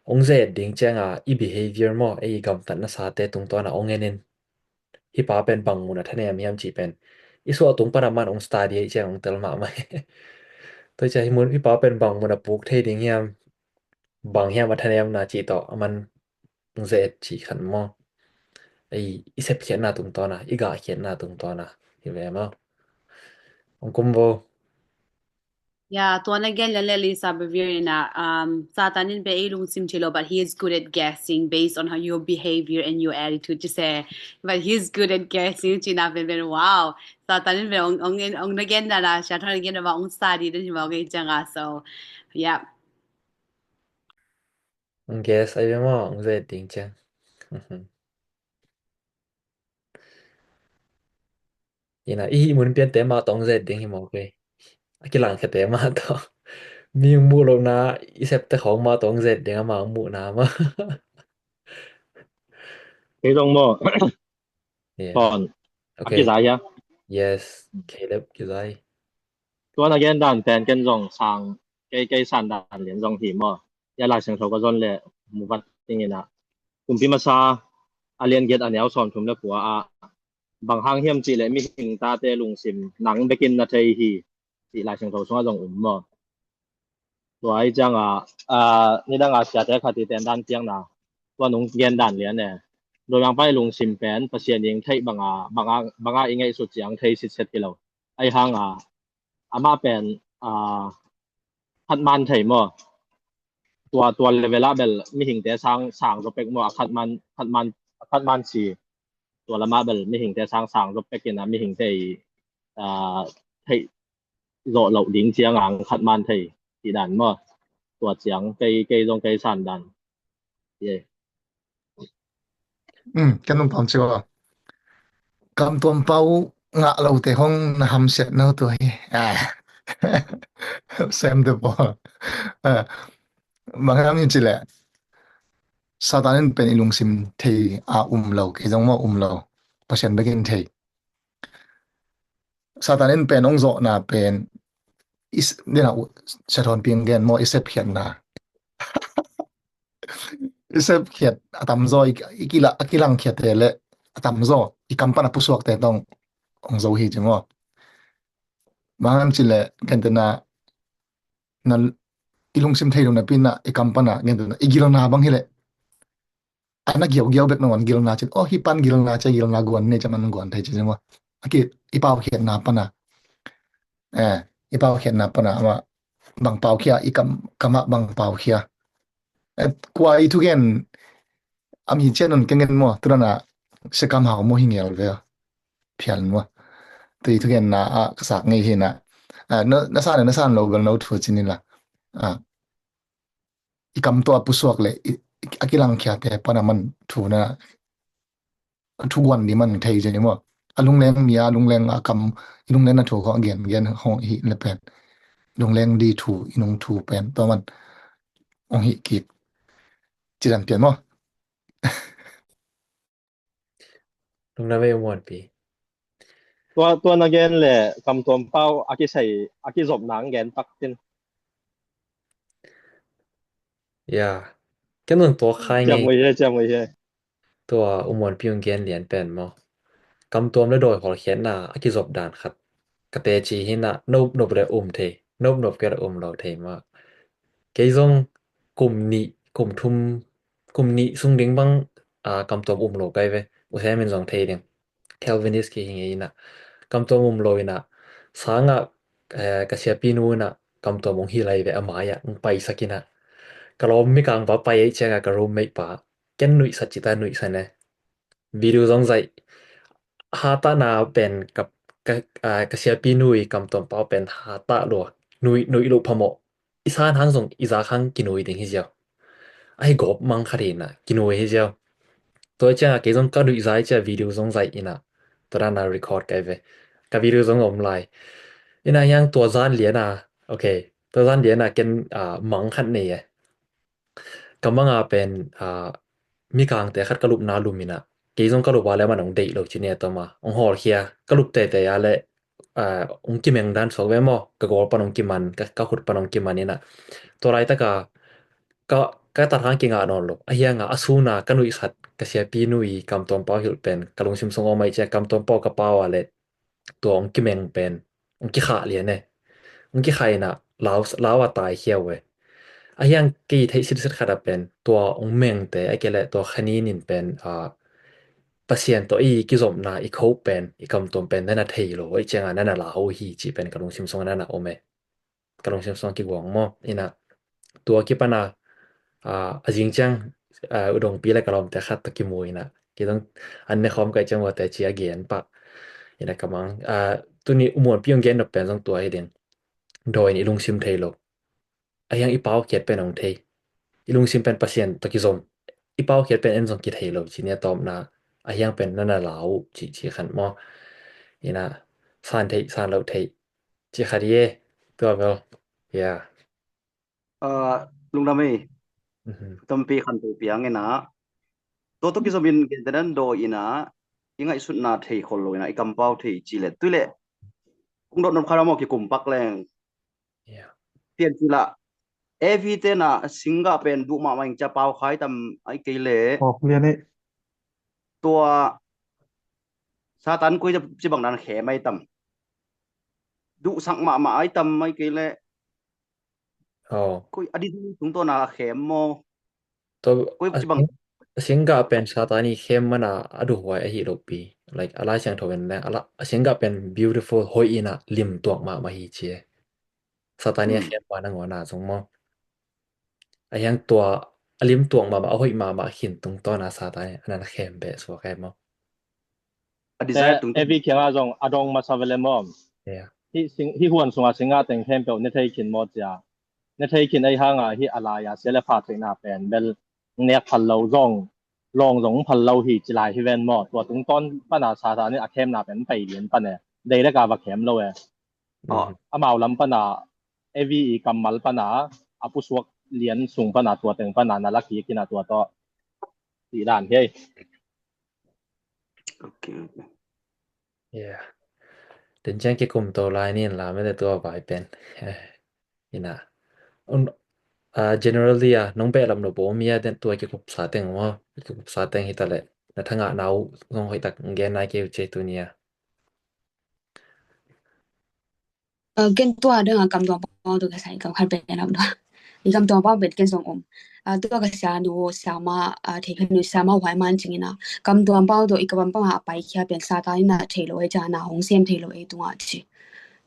hong ze-et ding ciang a, i behavior maw, ei i gamtatna sate tungtawn a hong en in. Hih pa pen bang mun a thanem hiam cih pen. I suah tung pan a man hong study ei ciang hong tel mahmah. Tua ciang hih mun, hih pa pen bang mun a puk thei ding hiam, bang hiam a thanemna cih tawh, a man hong ze-et cih khat maw. Ei, i sepkhiatna tungtawn a, i gahkhiatna tungtawn a, hi ve maw. Hong kum vo. Ya, tua na gen lian le Lisa Bevere in a, um, Satan in pen ei lungsim thei lo, but he is good at guessing based on how your behavior and your attitude ci se. But he is good at guessing, cihna pen pen, wow. Satan in pen hong, hong, hong na gen dan a, Satan na gen dan a, hong study dan hi maw, hong en ciang a, so, yeah. Hong guess ai ve maw, hong ze-et ding ciang. Ina, i hih mun piante mah tawh hong ze-et ding hi mawk ei. A kilangkhiate mah tawh. Mi hong muh lohna, i septe khawng mah tawh hong ze-et ding amah hong muhna mah. Kei zong maw. Yes. Ton. A, okay. Kizai hia? Yes. Caleb kizai. Tua na gen dan pen ken zong sang, kei, kei san dan lian zong hi maw. Ya Lai Siangtho ka zon le mu vat ding ina. Kumpi Masa a lian giat a neu sawmthum le kua ah, bang hang hiam cih leh mihing tate lungsim nang bekin na thei hi, cih Lai Siangtho sungah zong um maw. Tua ahi ciangin, ah, nidang a siate khat i ten dan ciangin, tua nong gen dan lian e. Dawimangpa i lungsim pen Pasian in theih banga, banga, banga i ngaihsut ciang thei sitset hi lo. Ahi hangin, amah pen, ah, khatman thei maw. Tua, tua level ah bel mihingte sang, sang zaw pek maw, a khatman, khatman, a khatman si. Tua lamah bel mihingte sang, sang zaw pek in a mihingte i, ah, theih zawh loh ding ciangin khatman thei cih dan maw. Tua ciang kei, kei zong kei san dan. Ye. Um, kan um pam cio. Kam tuam pau ngah lote hong na hamsiat no tua hi. Ah. Sem te pawl. Ah. Bang hang hiam cih leh Satan in pen i lungsim thei a um lo, kei zong maw um lo. Pasian bekin thei. Satan in pen hong zawhna pen i s-, dena u, Sia Thawn Piang gen maw, i sepkhiatna. I sepkhiat a tamzaw, i, i kila-, a kilangkhiate le a tamzaw i kam pana pusuakte tawh hong zo hi ci maw. Bang hang ci le, gentehna, na, i lungsim thei lo napi-in ah i kam pana, gentehna, i gilna bang hi le, a na giaugiau bek nangawn gilna cin, oh, hih pan gilna cia, gilna guan nei cia, man guan thei ci maw. A ki, i paukhiatna pana. Eh, i paukhiatna pana, amah bang paukhia, i kam, kamah bang paukhia. Eh, kua i thugen, a mi cian un keng en maw, tu dana, Sia Kam Hau maw hi ngel ve. Phial maw. Tu i thugenna, ah, ka sak ngei hi na. Ah, na, na san, na san lo bel no thu cin in la. Ah. I kam tawh a pusuak le, i, i, a kilangkhiate pana man thu na, a thuguan ding man thei zen i maw. A lungleng mi a, lungleng a kam, i lungleng na thu khawng gen, gen hong hi le pen. Lungleng di thu, i nung thu pen, tua man hong hi kik. Ci dan pian maw. Lungdam ei U Muanpi. Tua, tua na gen le, Kam Tuam Pau a kisai, a kizopna ang gen tak tin. Ya, ken zong tua khai ngei. Ciam ui he, ciam ui he. Tua U Muanpi ung gen lian pen maw. Kam tuam le dawi hawlkhiatna a kizop dan khat. Ka teci hi na, nop nop le um thei, nop nop kei le um lo thei maw. Kei zong kum nih, kum thum, kum nih sung ding bang, ah, kam tuam um lo kai ve. U Sem in zong thei ding. Calvinist ki hi ngei in ah. Kam tuam um lo in ah. Sangah, eh, ka siapi nu in ah, kam tuam ung hi lai ve a mai ah, ung paisak in ah. Ka lawm mikang va pai ei ciangah ka roommate pa. Ken nuihsat cita nuihsat ne. Video zong zaih. Hatahna pen ka, ka, ah, ka siapi nu i kam tuam pau pen hatah lua. Nuih, nuih lua phamawh. I san hang zong i zak hang kinui ding hi ziau. Ahi gawp mang khat hi na, kinui hi ziau. Tua ciangah kei zong ka nuih zai cia video zong zaih in ah. Tua dana record kai ve. Ka video zong om lai. In ah hiang tua zan lian ah, okay. Tua zan lian ah ken, ah, mang khat nei e. Ka manga pen, ah, mikangte khat ka lupna lum in ah. Kei zong ka lup a le man ong deih lo ci ne tawm a. Ong hawlkhia. Ka lup tete a le, ah, ong kimeng dan suak ve maw. Ka gawl pan ong kiman, ka, ka khut pan ong kiman in ah. Tua laitaka, ka, ka tat hang kingah nawn lo. A hianga, a suna, ka nuihsat, ka siapi nu i kam tuam pau hilh pen. Ka lungsim sung om ai cia, kam tuam pau ka pau a le. Tua ong kimeng pen, ong kikhah lian e. Ong kikhah in ah, lau, lau a tai khia uh e. A hiang kei theih sitsit khat a pen, tua ong mengte, a kei le tua khanin in pen, ah, Pasian tawh i kizopna, i khoh pen, i kam tuam pen, nana thei lo, i cianga nana lau hi, ci pen ka lungsim sung nana om e. Ka lungsim sung kiguang maw. In ah, tua kipana, ah, a zing ciang, ah, U Dongpi le ka lawmte khat tawh kimu in ah. Kei zong an ne khawm kai ciang ua teci a gen pah. In ah ka mang. Ah, tuni U Muanpi ong gen nop pen zong tua hi ding. Dawi in i lungsim thei lo. A hiang i paukhiat pen ong thei. I lungsim pen Pasian tawh kizom. I paukhiat pen en zong kithei lo. Ci nia tawmna. A hiang pen nana lau. Ci, ci khan maw. In ah san thei, san lo thei. Ci khat hi e, tua bel. Ya. Ah, lungdam ei. Mhm. Tampi khan tu piang in ah. Tua tawh kizom in gentehna dawi in ah, i ngaihsutna thei khol lo in ah, i kampau thei ci le. Tui le, kung dot nop khat a maw kikum pak leng. Ya. Pian ci la, Evi te na singgah pen duh mahmah ing cia pau khai tam ai kei le. Awk lian ei. Tua Satan koi ci bang dan khem ai tam. Duhsak mahmah ai tam ai kei le. Oh. Koi a di tungtawn a khem maw. Tua koi a ci bang. Sing-, a singgah pen Satan i khem mana a duhhuai ahi lo pi. Like, a Lai Siangtho in le, a la, a singgah pen beautiful, hoih in a lim tuak mahmah hi ci e. Satan i a khem pa nangawn a zong maw. A hiang tua a lim tuak mahmah, a hoih mahmah khin tungtawn a Satan i a nan khem beh suak e maw. A desire tung Evi kianga zong a dong masa vele maw. Yeah. Hi sing, hi huan sunga singa teng khempeuh ne thei khin maw cia. Ne thei khin ei hanga hi a lai a sia le pha theihna pen bel nek phal lo zong, lawng zong phal lo hi ci lai hi ven maw. Tua tungtawn pana Satan in a khemna pen pai lian pan e. Dei le ka va khem lo e. Oh. Amau lam pana Evi i kammal pana a pusuak lian sung pana tua teng pana na la kik in a tua tawh ti dan hi ei. Okay, okay. Yeah. Den ciang kikum to lai ni in la mete tua vai pen. Ina. Un, ah, generally, ah, nong behlap nop om ia den tua kikupsa teng maw. Kikupsa teng hi ta leh. Na thangah na uh, nong hoih tak gen nai kei uh ce tu ni a. Ken tua dang a kam tuam pau tu ka sai kam khat pen lam dua. I kam tuam pau pen ken zong om. Tua ka sia nu sia ma, thei khat nu sia ma huai man cing ina. Kam tuam pau tu i ka bam pau ha pai kia pen Satan ina thei lo e ciang na hong sem thei lo e tunga ci.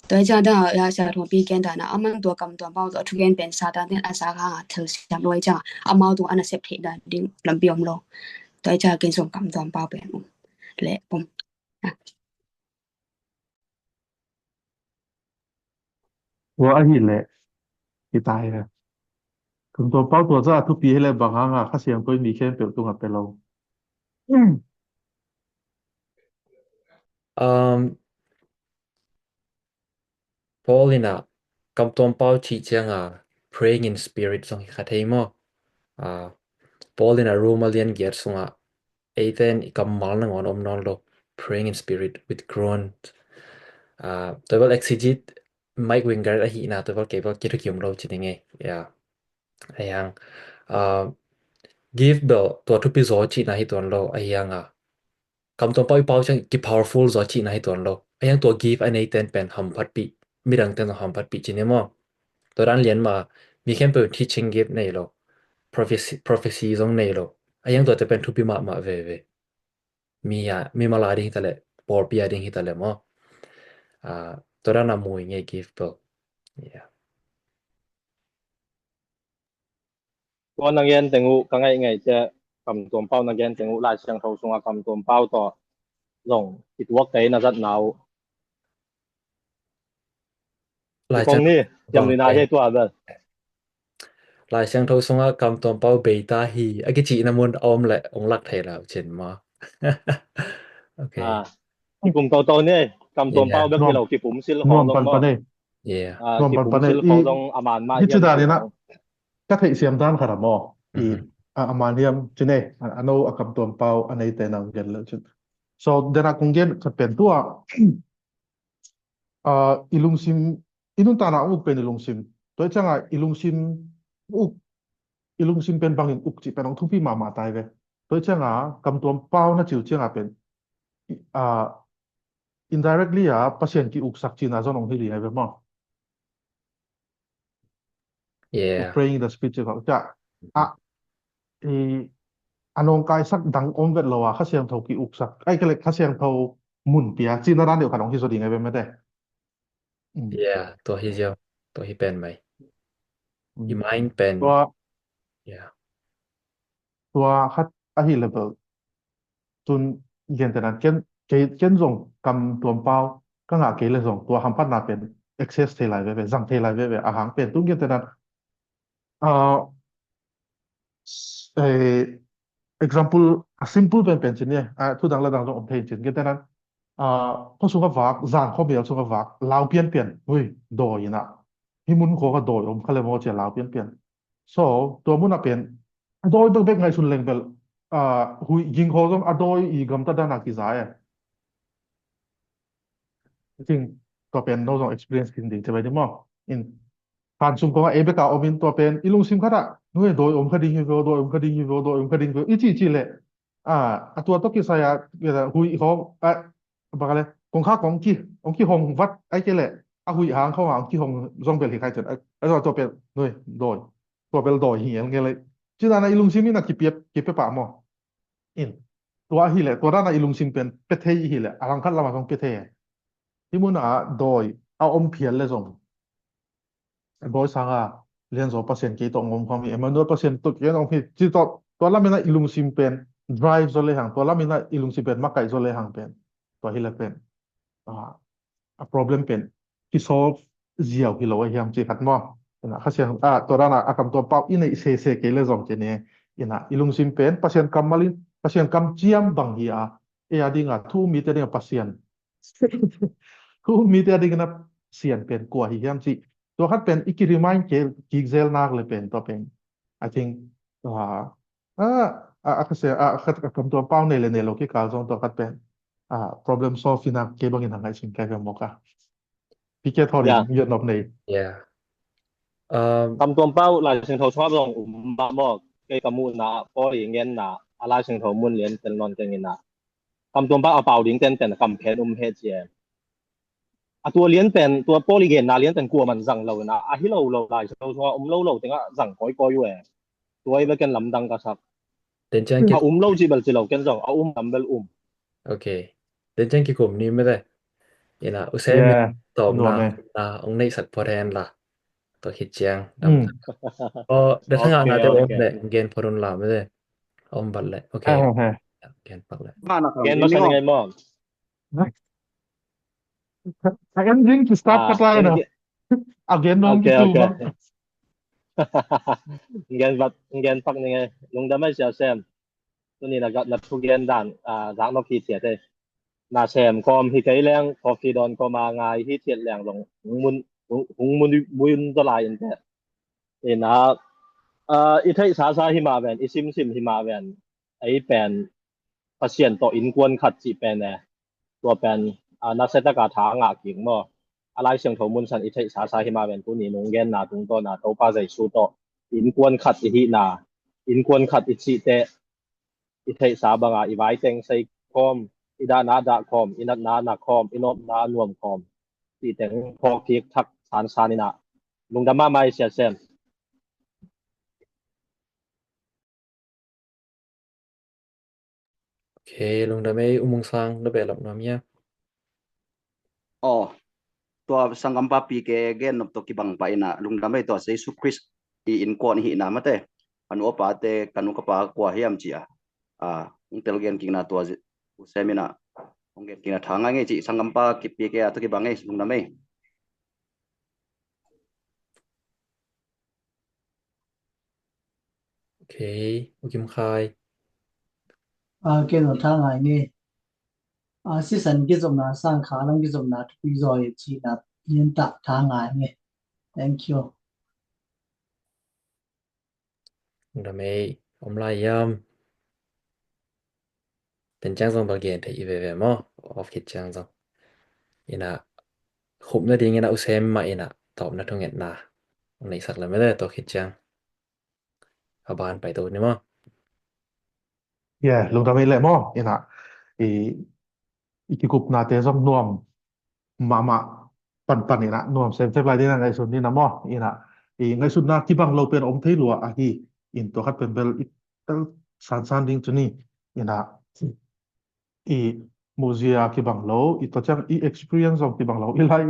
Tua ciang dang a sia thong pi ken dana aman tua kam tuam pau tu a thu ken pen Satan ten a sa ka nga thil siam lo e ciang amau tu ana sep thei dan ding lampi om lo. Tua ciang ken zong kam tuam pau pen om. Le om. Tua ahih leh, i tai he. Kam tuam pau tua za thupi hi leh bang hang a Kha Siangtho in mi khempeuh tungah pe lo. Um, Paul in a kam tuam pau cih ciang a praying in spirit zong hi kha thei maw? Ah, Paul in a Roma lian giat sungah eite in i kammal nangawn om nawn lo, praying in spirit with groans. Ah, tua bel exegete Mike Winger ahihna tua bel kei bel kithukim lo ci ding e. Ya. Ahi hang, ah, give bel tua thupi zaw cihna hi tuan lo, ahi hang a kam tuam pau i pau ciang ki powerful zaw cihna hi tuan lo. Ahi hang tua give a neite in pen hamphatpih, midangte in zong hamphatpih ci ni maw? Tua dan lian mah mi khempeuh in teaching gift nei lo, prophecy, prophecy zong nei lo. Ahi hang tuate pen thupi mahmah veve. Mi a, mi mala ding hi ta leh, pawlpi a ding hi ta leh maw? Ah, tua dan a mu i ngei gift bel. Yeah. Tua na gen teng uh ka ngaih ngaih ciah, kam tuam pau na gen teng uh Lai Siangtho sungah kam tuam pau tawh zong i tuak kei na zatna uh. Lai Siangtho ni, kiam ni na he tua bel. Lai Siangtho sungah kam tuam pau beita hi a kicihna mun a om leh ong lak thei lo cin maw? Okay. Kum toto ni, kam tuam pau bek hi lo kipum sil khong zong maw? Yeah. Nuam pan pan e. Kipum sil khong zong a man mah hi ci dan in a ka theih siam dan khat a maw? I a man hiam cin e, a no a kam tuam pau a neite nang gen lo cin. So dena kong gen khat pen tua i lungsim, i nuntakna uk pen i lungsim. Tua i cianga i lungsim uk, i lungsim pen bangin uk cih pen ong thupi mahmah tai ve. Tua i cianga kam tuam pau na cih uh cianga pen indirectly a Pasian ki uksak cihna zong ong hi ding ai ve maw? Yeah. Praying in the spirit cih khong ciah a, a nong kaisak dang om vet lo a Kha Siangtho ki uksak ai kei leh Kha Siangtho mun pia cihna dan deuh khat ong hi zaw ding ai ve mete. Yeah, tua hi ziau, tua hi pen mai. I mind pen. Tua, yeah. Tua khat ahi leh bel tun gentehna ken, ken zong kam tuam pau ka ngah kei leh zong tua hamphatna pen access thei lai veve, zang thei lai veve, a hang pen tun gentehna example a simple pen pen cin ni, thu dang la dang zong om thei cin gentehna khuasung a vak, zan khuamial sung a vak lau pianpian, hui, dawi ina hi mun khawng a dawi om kha le maw cia lau pianpian. So tua mun a pen a dawi bekbek ngaihsun leng bel huih ging khaw zong a dawi i gamta dana kiza e. I think tua pen no zong experience kin ding cia bai ding maw? In khan sung kong a ei beka om in tua pen i lungsim khat ah nui dawi om kha ding hi veo, dawi om kha ding hi veo, dawi om kha ding hi veo i ci ci leh a tua tawh kisai a huih khawng a baka le kong kha kong ki, kong ki hong vat ai kei leh a huih hang khawng a kong ki hong zong bel hi khai cen a tua pen nui dawi, tua bel dawi hi ngel ngel ei. Ci dana i lungsim in a kipia, kipia pah maw? In tua hi leh tua dana i lungsim pen pia thei hi leh a langkhat lama zong pia thei. Hi mun a dawi a om phial le zong dawi sanga lianzaw Pasian kei tawh ngom kham hi, Emmanuel Pasian tawh kei ngom hi ci tawh tua lamina i lungsim pen drive zaw le hang, tua lamina i lungsim pen makaih zaw le hang pen tua hi le pen a problem pen kisolve ziau hi lo a hiam ci khat maw? Ina Kha Siang a tua dana a kam tuam pau i neih sese kei le zong kei ni ina i lungsim pen Pasian kam malin, Pasian kam ciam bang hi a, ei a dinga thu mite dinga Pasian thu mite a dingina Pasian pen kua hi hiam ci tua khat pen i ki remind kik zel nak le pen tua pen I think a a a Kha Siang a kam tuam pau nei le nei lo kikal zong tua khat pen ah, problem solve ina kei bangin a ngaihsun kei ve maw ka. Pi ke thaw ding, yeah, gen nop nei. Yeah. Um, Kam tuam pau Lai Siangtho sungah zong um mah maw, kei ka muhna ah Paul i genna a Lai Siangtho mun lian tel nawn keng ina. Kam tuam pau a pau ding tenten kam phen um he ci e. A tua lian pen, tua Paul i genna lian pen kuaman zang lo ina, a hi lo lo Lai Siangtho sungah um lo lo tengah zang kawikawi uh e. Tua i beken lamdang ka sak. Tenciang a um lo ci bel ci lo ken zong, a um lam bel um. Ok. Tenciang kikum ni mete. Ina, u Sem, yeah, tawpna, nuam e, na, ong neihsak phot hen la. Tua khit ciang, dam. Mm. Aw, da thanga na te om le, gen phot un la mete. Om bat le. Ok. He, he, he. Gen pak le. Gen pak ni ngai maw. A en ding ki start ka ta na. A gen nuam ki tu bang. Gen pak, gen pak ni ngai. Lungdam ei Sia Sem. Tuni na gat na thugen dan, ah, zak nop hi thiat ei. Na sem kawm hi kei leng, coffee dawn kawm a ngai hi thiat leng zong hong mun, hong, hong mun, mun zaw lai in teh. Ina, ah, i theihsa sa hi mah ven, i simsim hi mah ven, ei pen Pasian tawh innkuan khat cih pen e. Tua pen, ah, nasia taka tha a ngah kik maw. A Lai Siangtho mun san i theihsa sa hi mah ven tuni nong genna tungtawn a Topa Jesu tawh innkuan khat i hihna, innkuan khat i cihte, i theihsa banga i vaiteng sei khawm, i dahna dah khawm, i natna na khawm, i nuamna nuam khawm, cih teng phawk kik thak sansan ina. Lungdam mahmah ei Sia Sem. Ok, lungdam ei U Mung Sang, na behlap nuam hia? Aw, tua sanggampa Pi Ke gen nop tawh kibang pah ina, lungdam ei, tua Jesu Khrist i innkuan i hihna mate. A nu a pate, ka nu ka pa kua hiam ci a, ah, hong tel gen kikna tua zi-, U Sem ina hong gen kikna tha ngai ngei ci, sanggampa Pi Ke a tawh kibang ei, lungdam ei. Ok, U Kim Khai. Ah, ken tha ngai ni. Ah, sisan kizopna sang kha lam kizopna thupi zaw hi cihna lian tah tha ngai ni. Thank you. Lungdam ei, om lai hiam? Tenciang zong bel gen thei i veve maw, off khit ciang zong. Ina, khupna ding ina U Sem mah ina tawpna thungetna hong neihsak le mete, tua khit ciang a ban paito ni maw. Yeah, lungdam ei le maw, ina, i, i kikupnate zong nuam mahmah panpan ina, nuam semsem lai ding a ngaihsun ni na maw, ina, i ngaihsutna kibang lo pen om thei lua ahi, in tua khat pen bel i tel sansan ding cu ni, ina, i muhzia kibang lo, i tua ciang i experience zong kibang lo, i lai,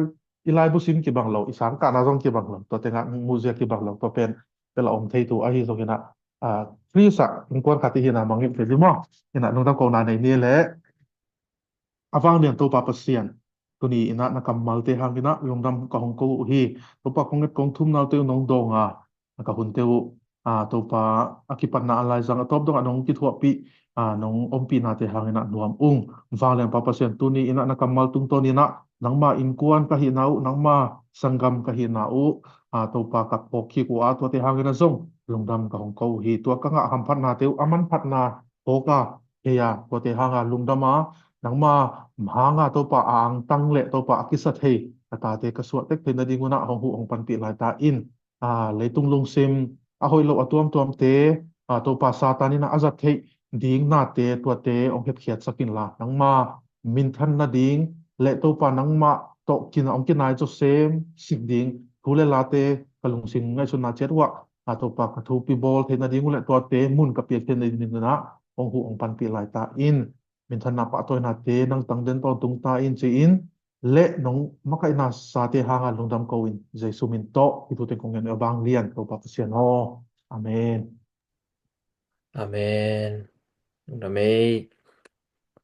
i laibu sin kibang lo, i sangkahna zong kibang lo, tua tengah muhzia kibang lo, tua pen bel a om thei tu ahi zong ina, ah, Khrist ah innkuan khat i hihna mangngilh thei ding maw, ina lungdam kohna nei ni le, a vanglian Topa Pasian, tuni ina na kammalte hang ina lungdam ka hong ko uh hi. Topa kong nget kong thumnaute uh nong dawng a, ka hunte uh, ah, Topa a kipatna a laizang a tawp dongah nong kithuahpih, ah, nong ompihnate hang ina nuam ung. Vanglianpa Pasian, tuni ina na kammal tungtawn ina nangma innkuan ka hihna uh, nangma sanggam ka hihna uh, ah, Topa ka phawk kik uh a, tuate hang ina zong lungdam ka hong ko uh hi. Tua ka ngah hamphatnate uh a manphatna phawk a, hei a, tuate hanga lungdam a, nangma hanga Topa a angtang le Topa a kisa thei ka tate ka suah tek theih nading un ah hong huh hong panpih lai ta in, a, leitung lungsim a hoih loh a tuamtuamte, a, Topa Satan in ah a zat theih ding nate tuate hong hepkhiatsak inla, nangma minthan nading le Topa nangmah tawh kin a hong kinai zawsem sik ding thu le late ka lungsim ngaihsutna ciat uh ah, a, Topa ka thupi bawl theih nading uh le tuate mun ka piak theih nading un ah hong huh hong panpih lai ta in, minthanna pahtawi nate nang tang den tawntung ta in ci-in le nong makaihna sate hanga lungdam ko in Jesu min tawh hih thu teng kong ngen uh a, vanglian Topa Pasian aw. Amen. Amen. Lungdam ei.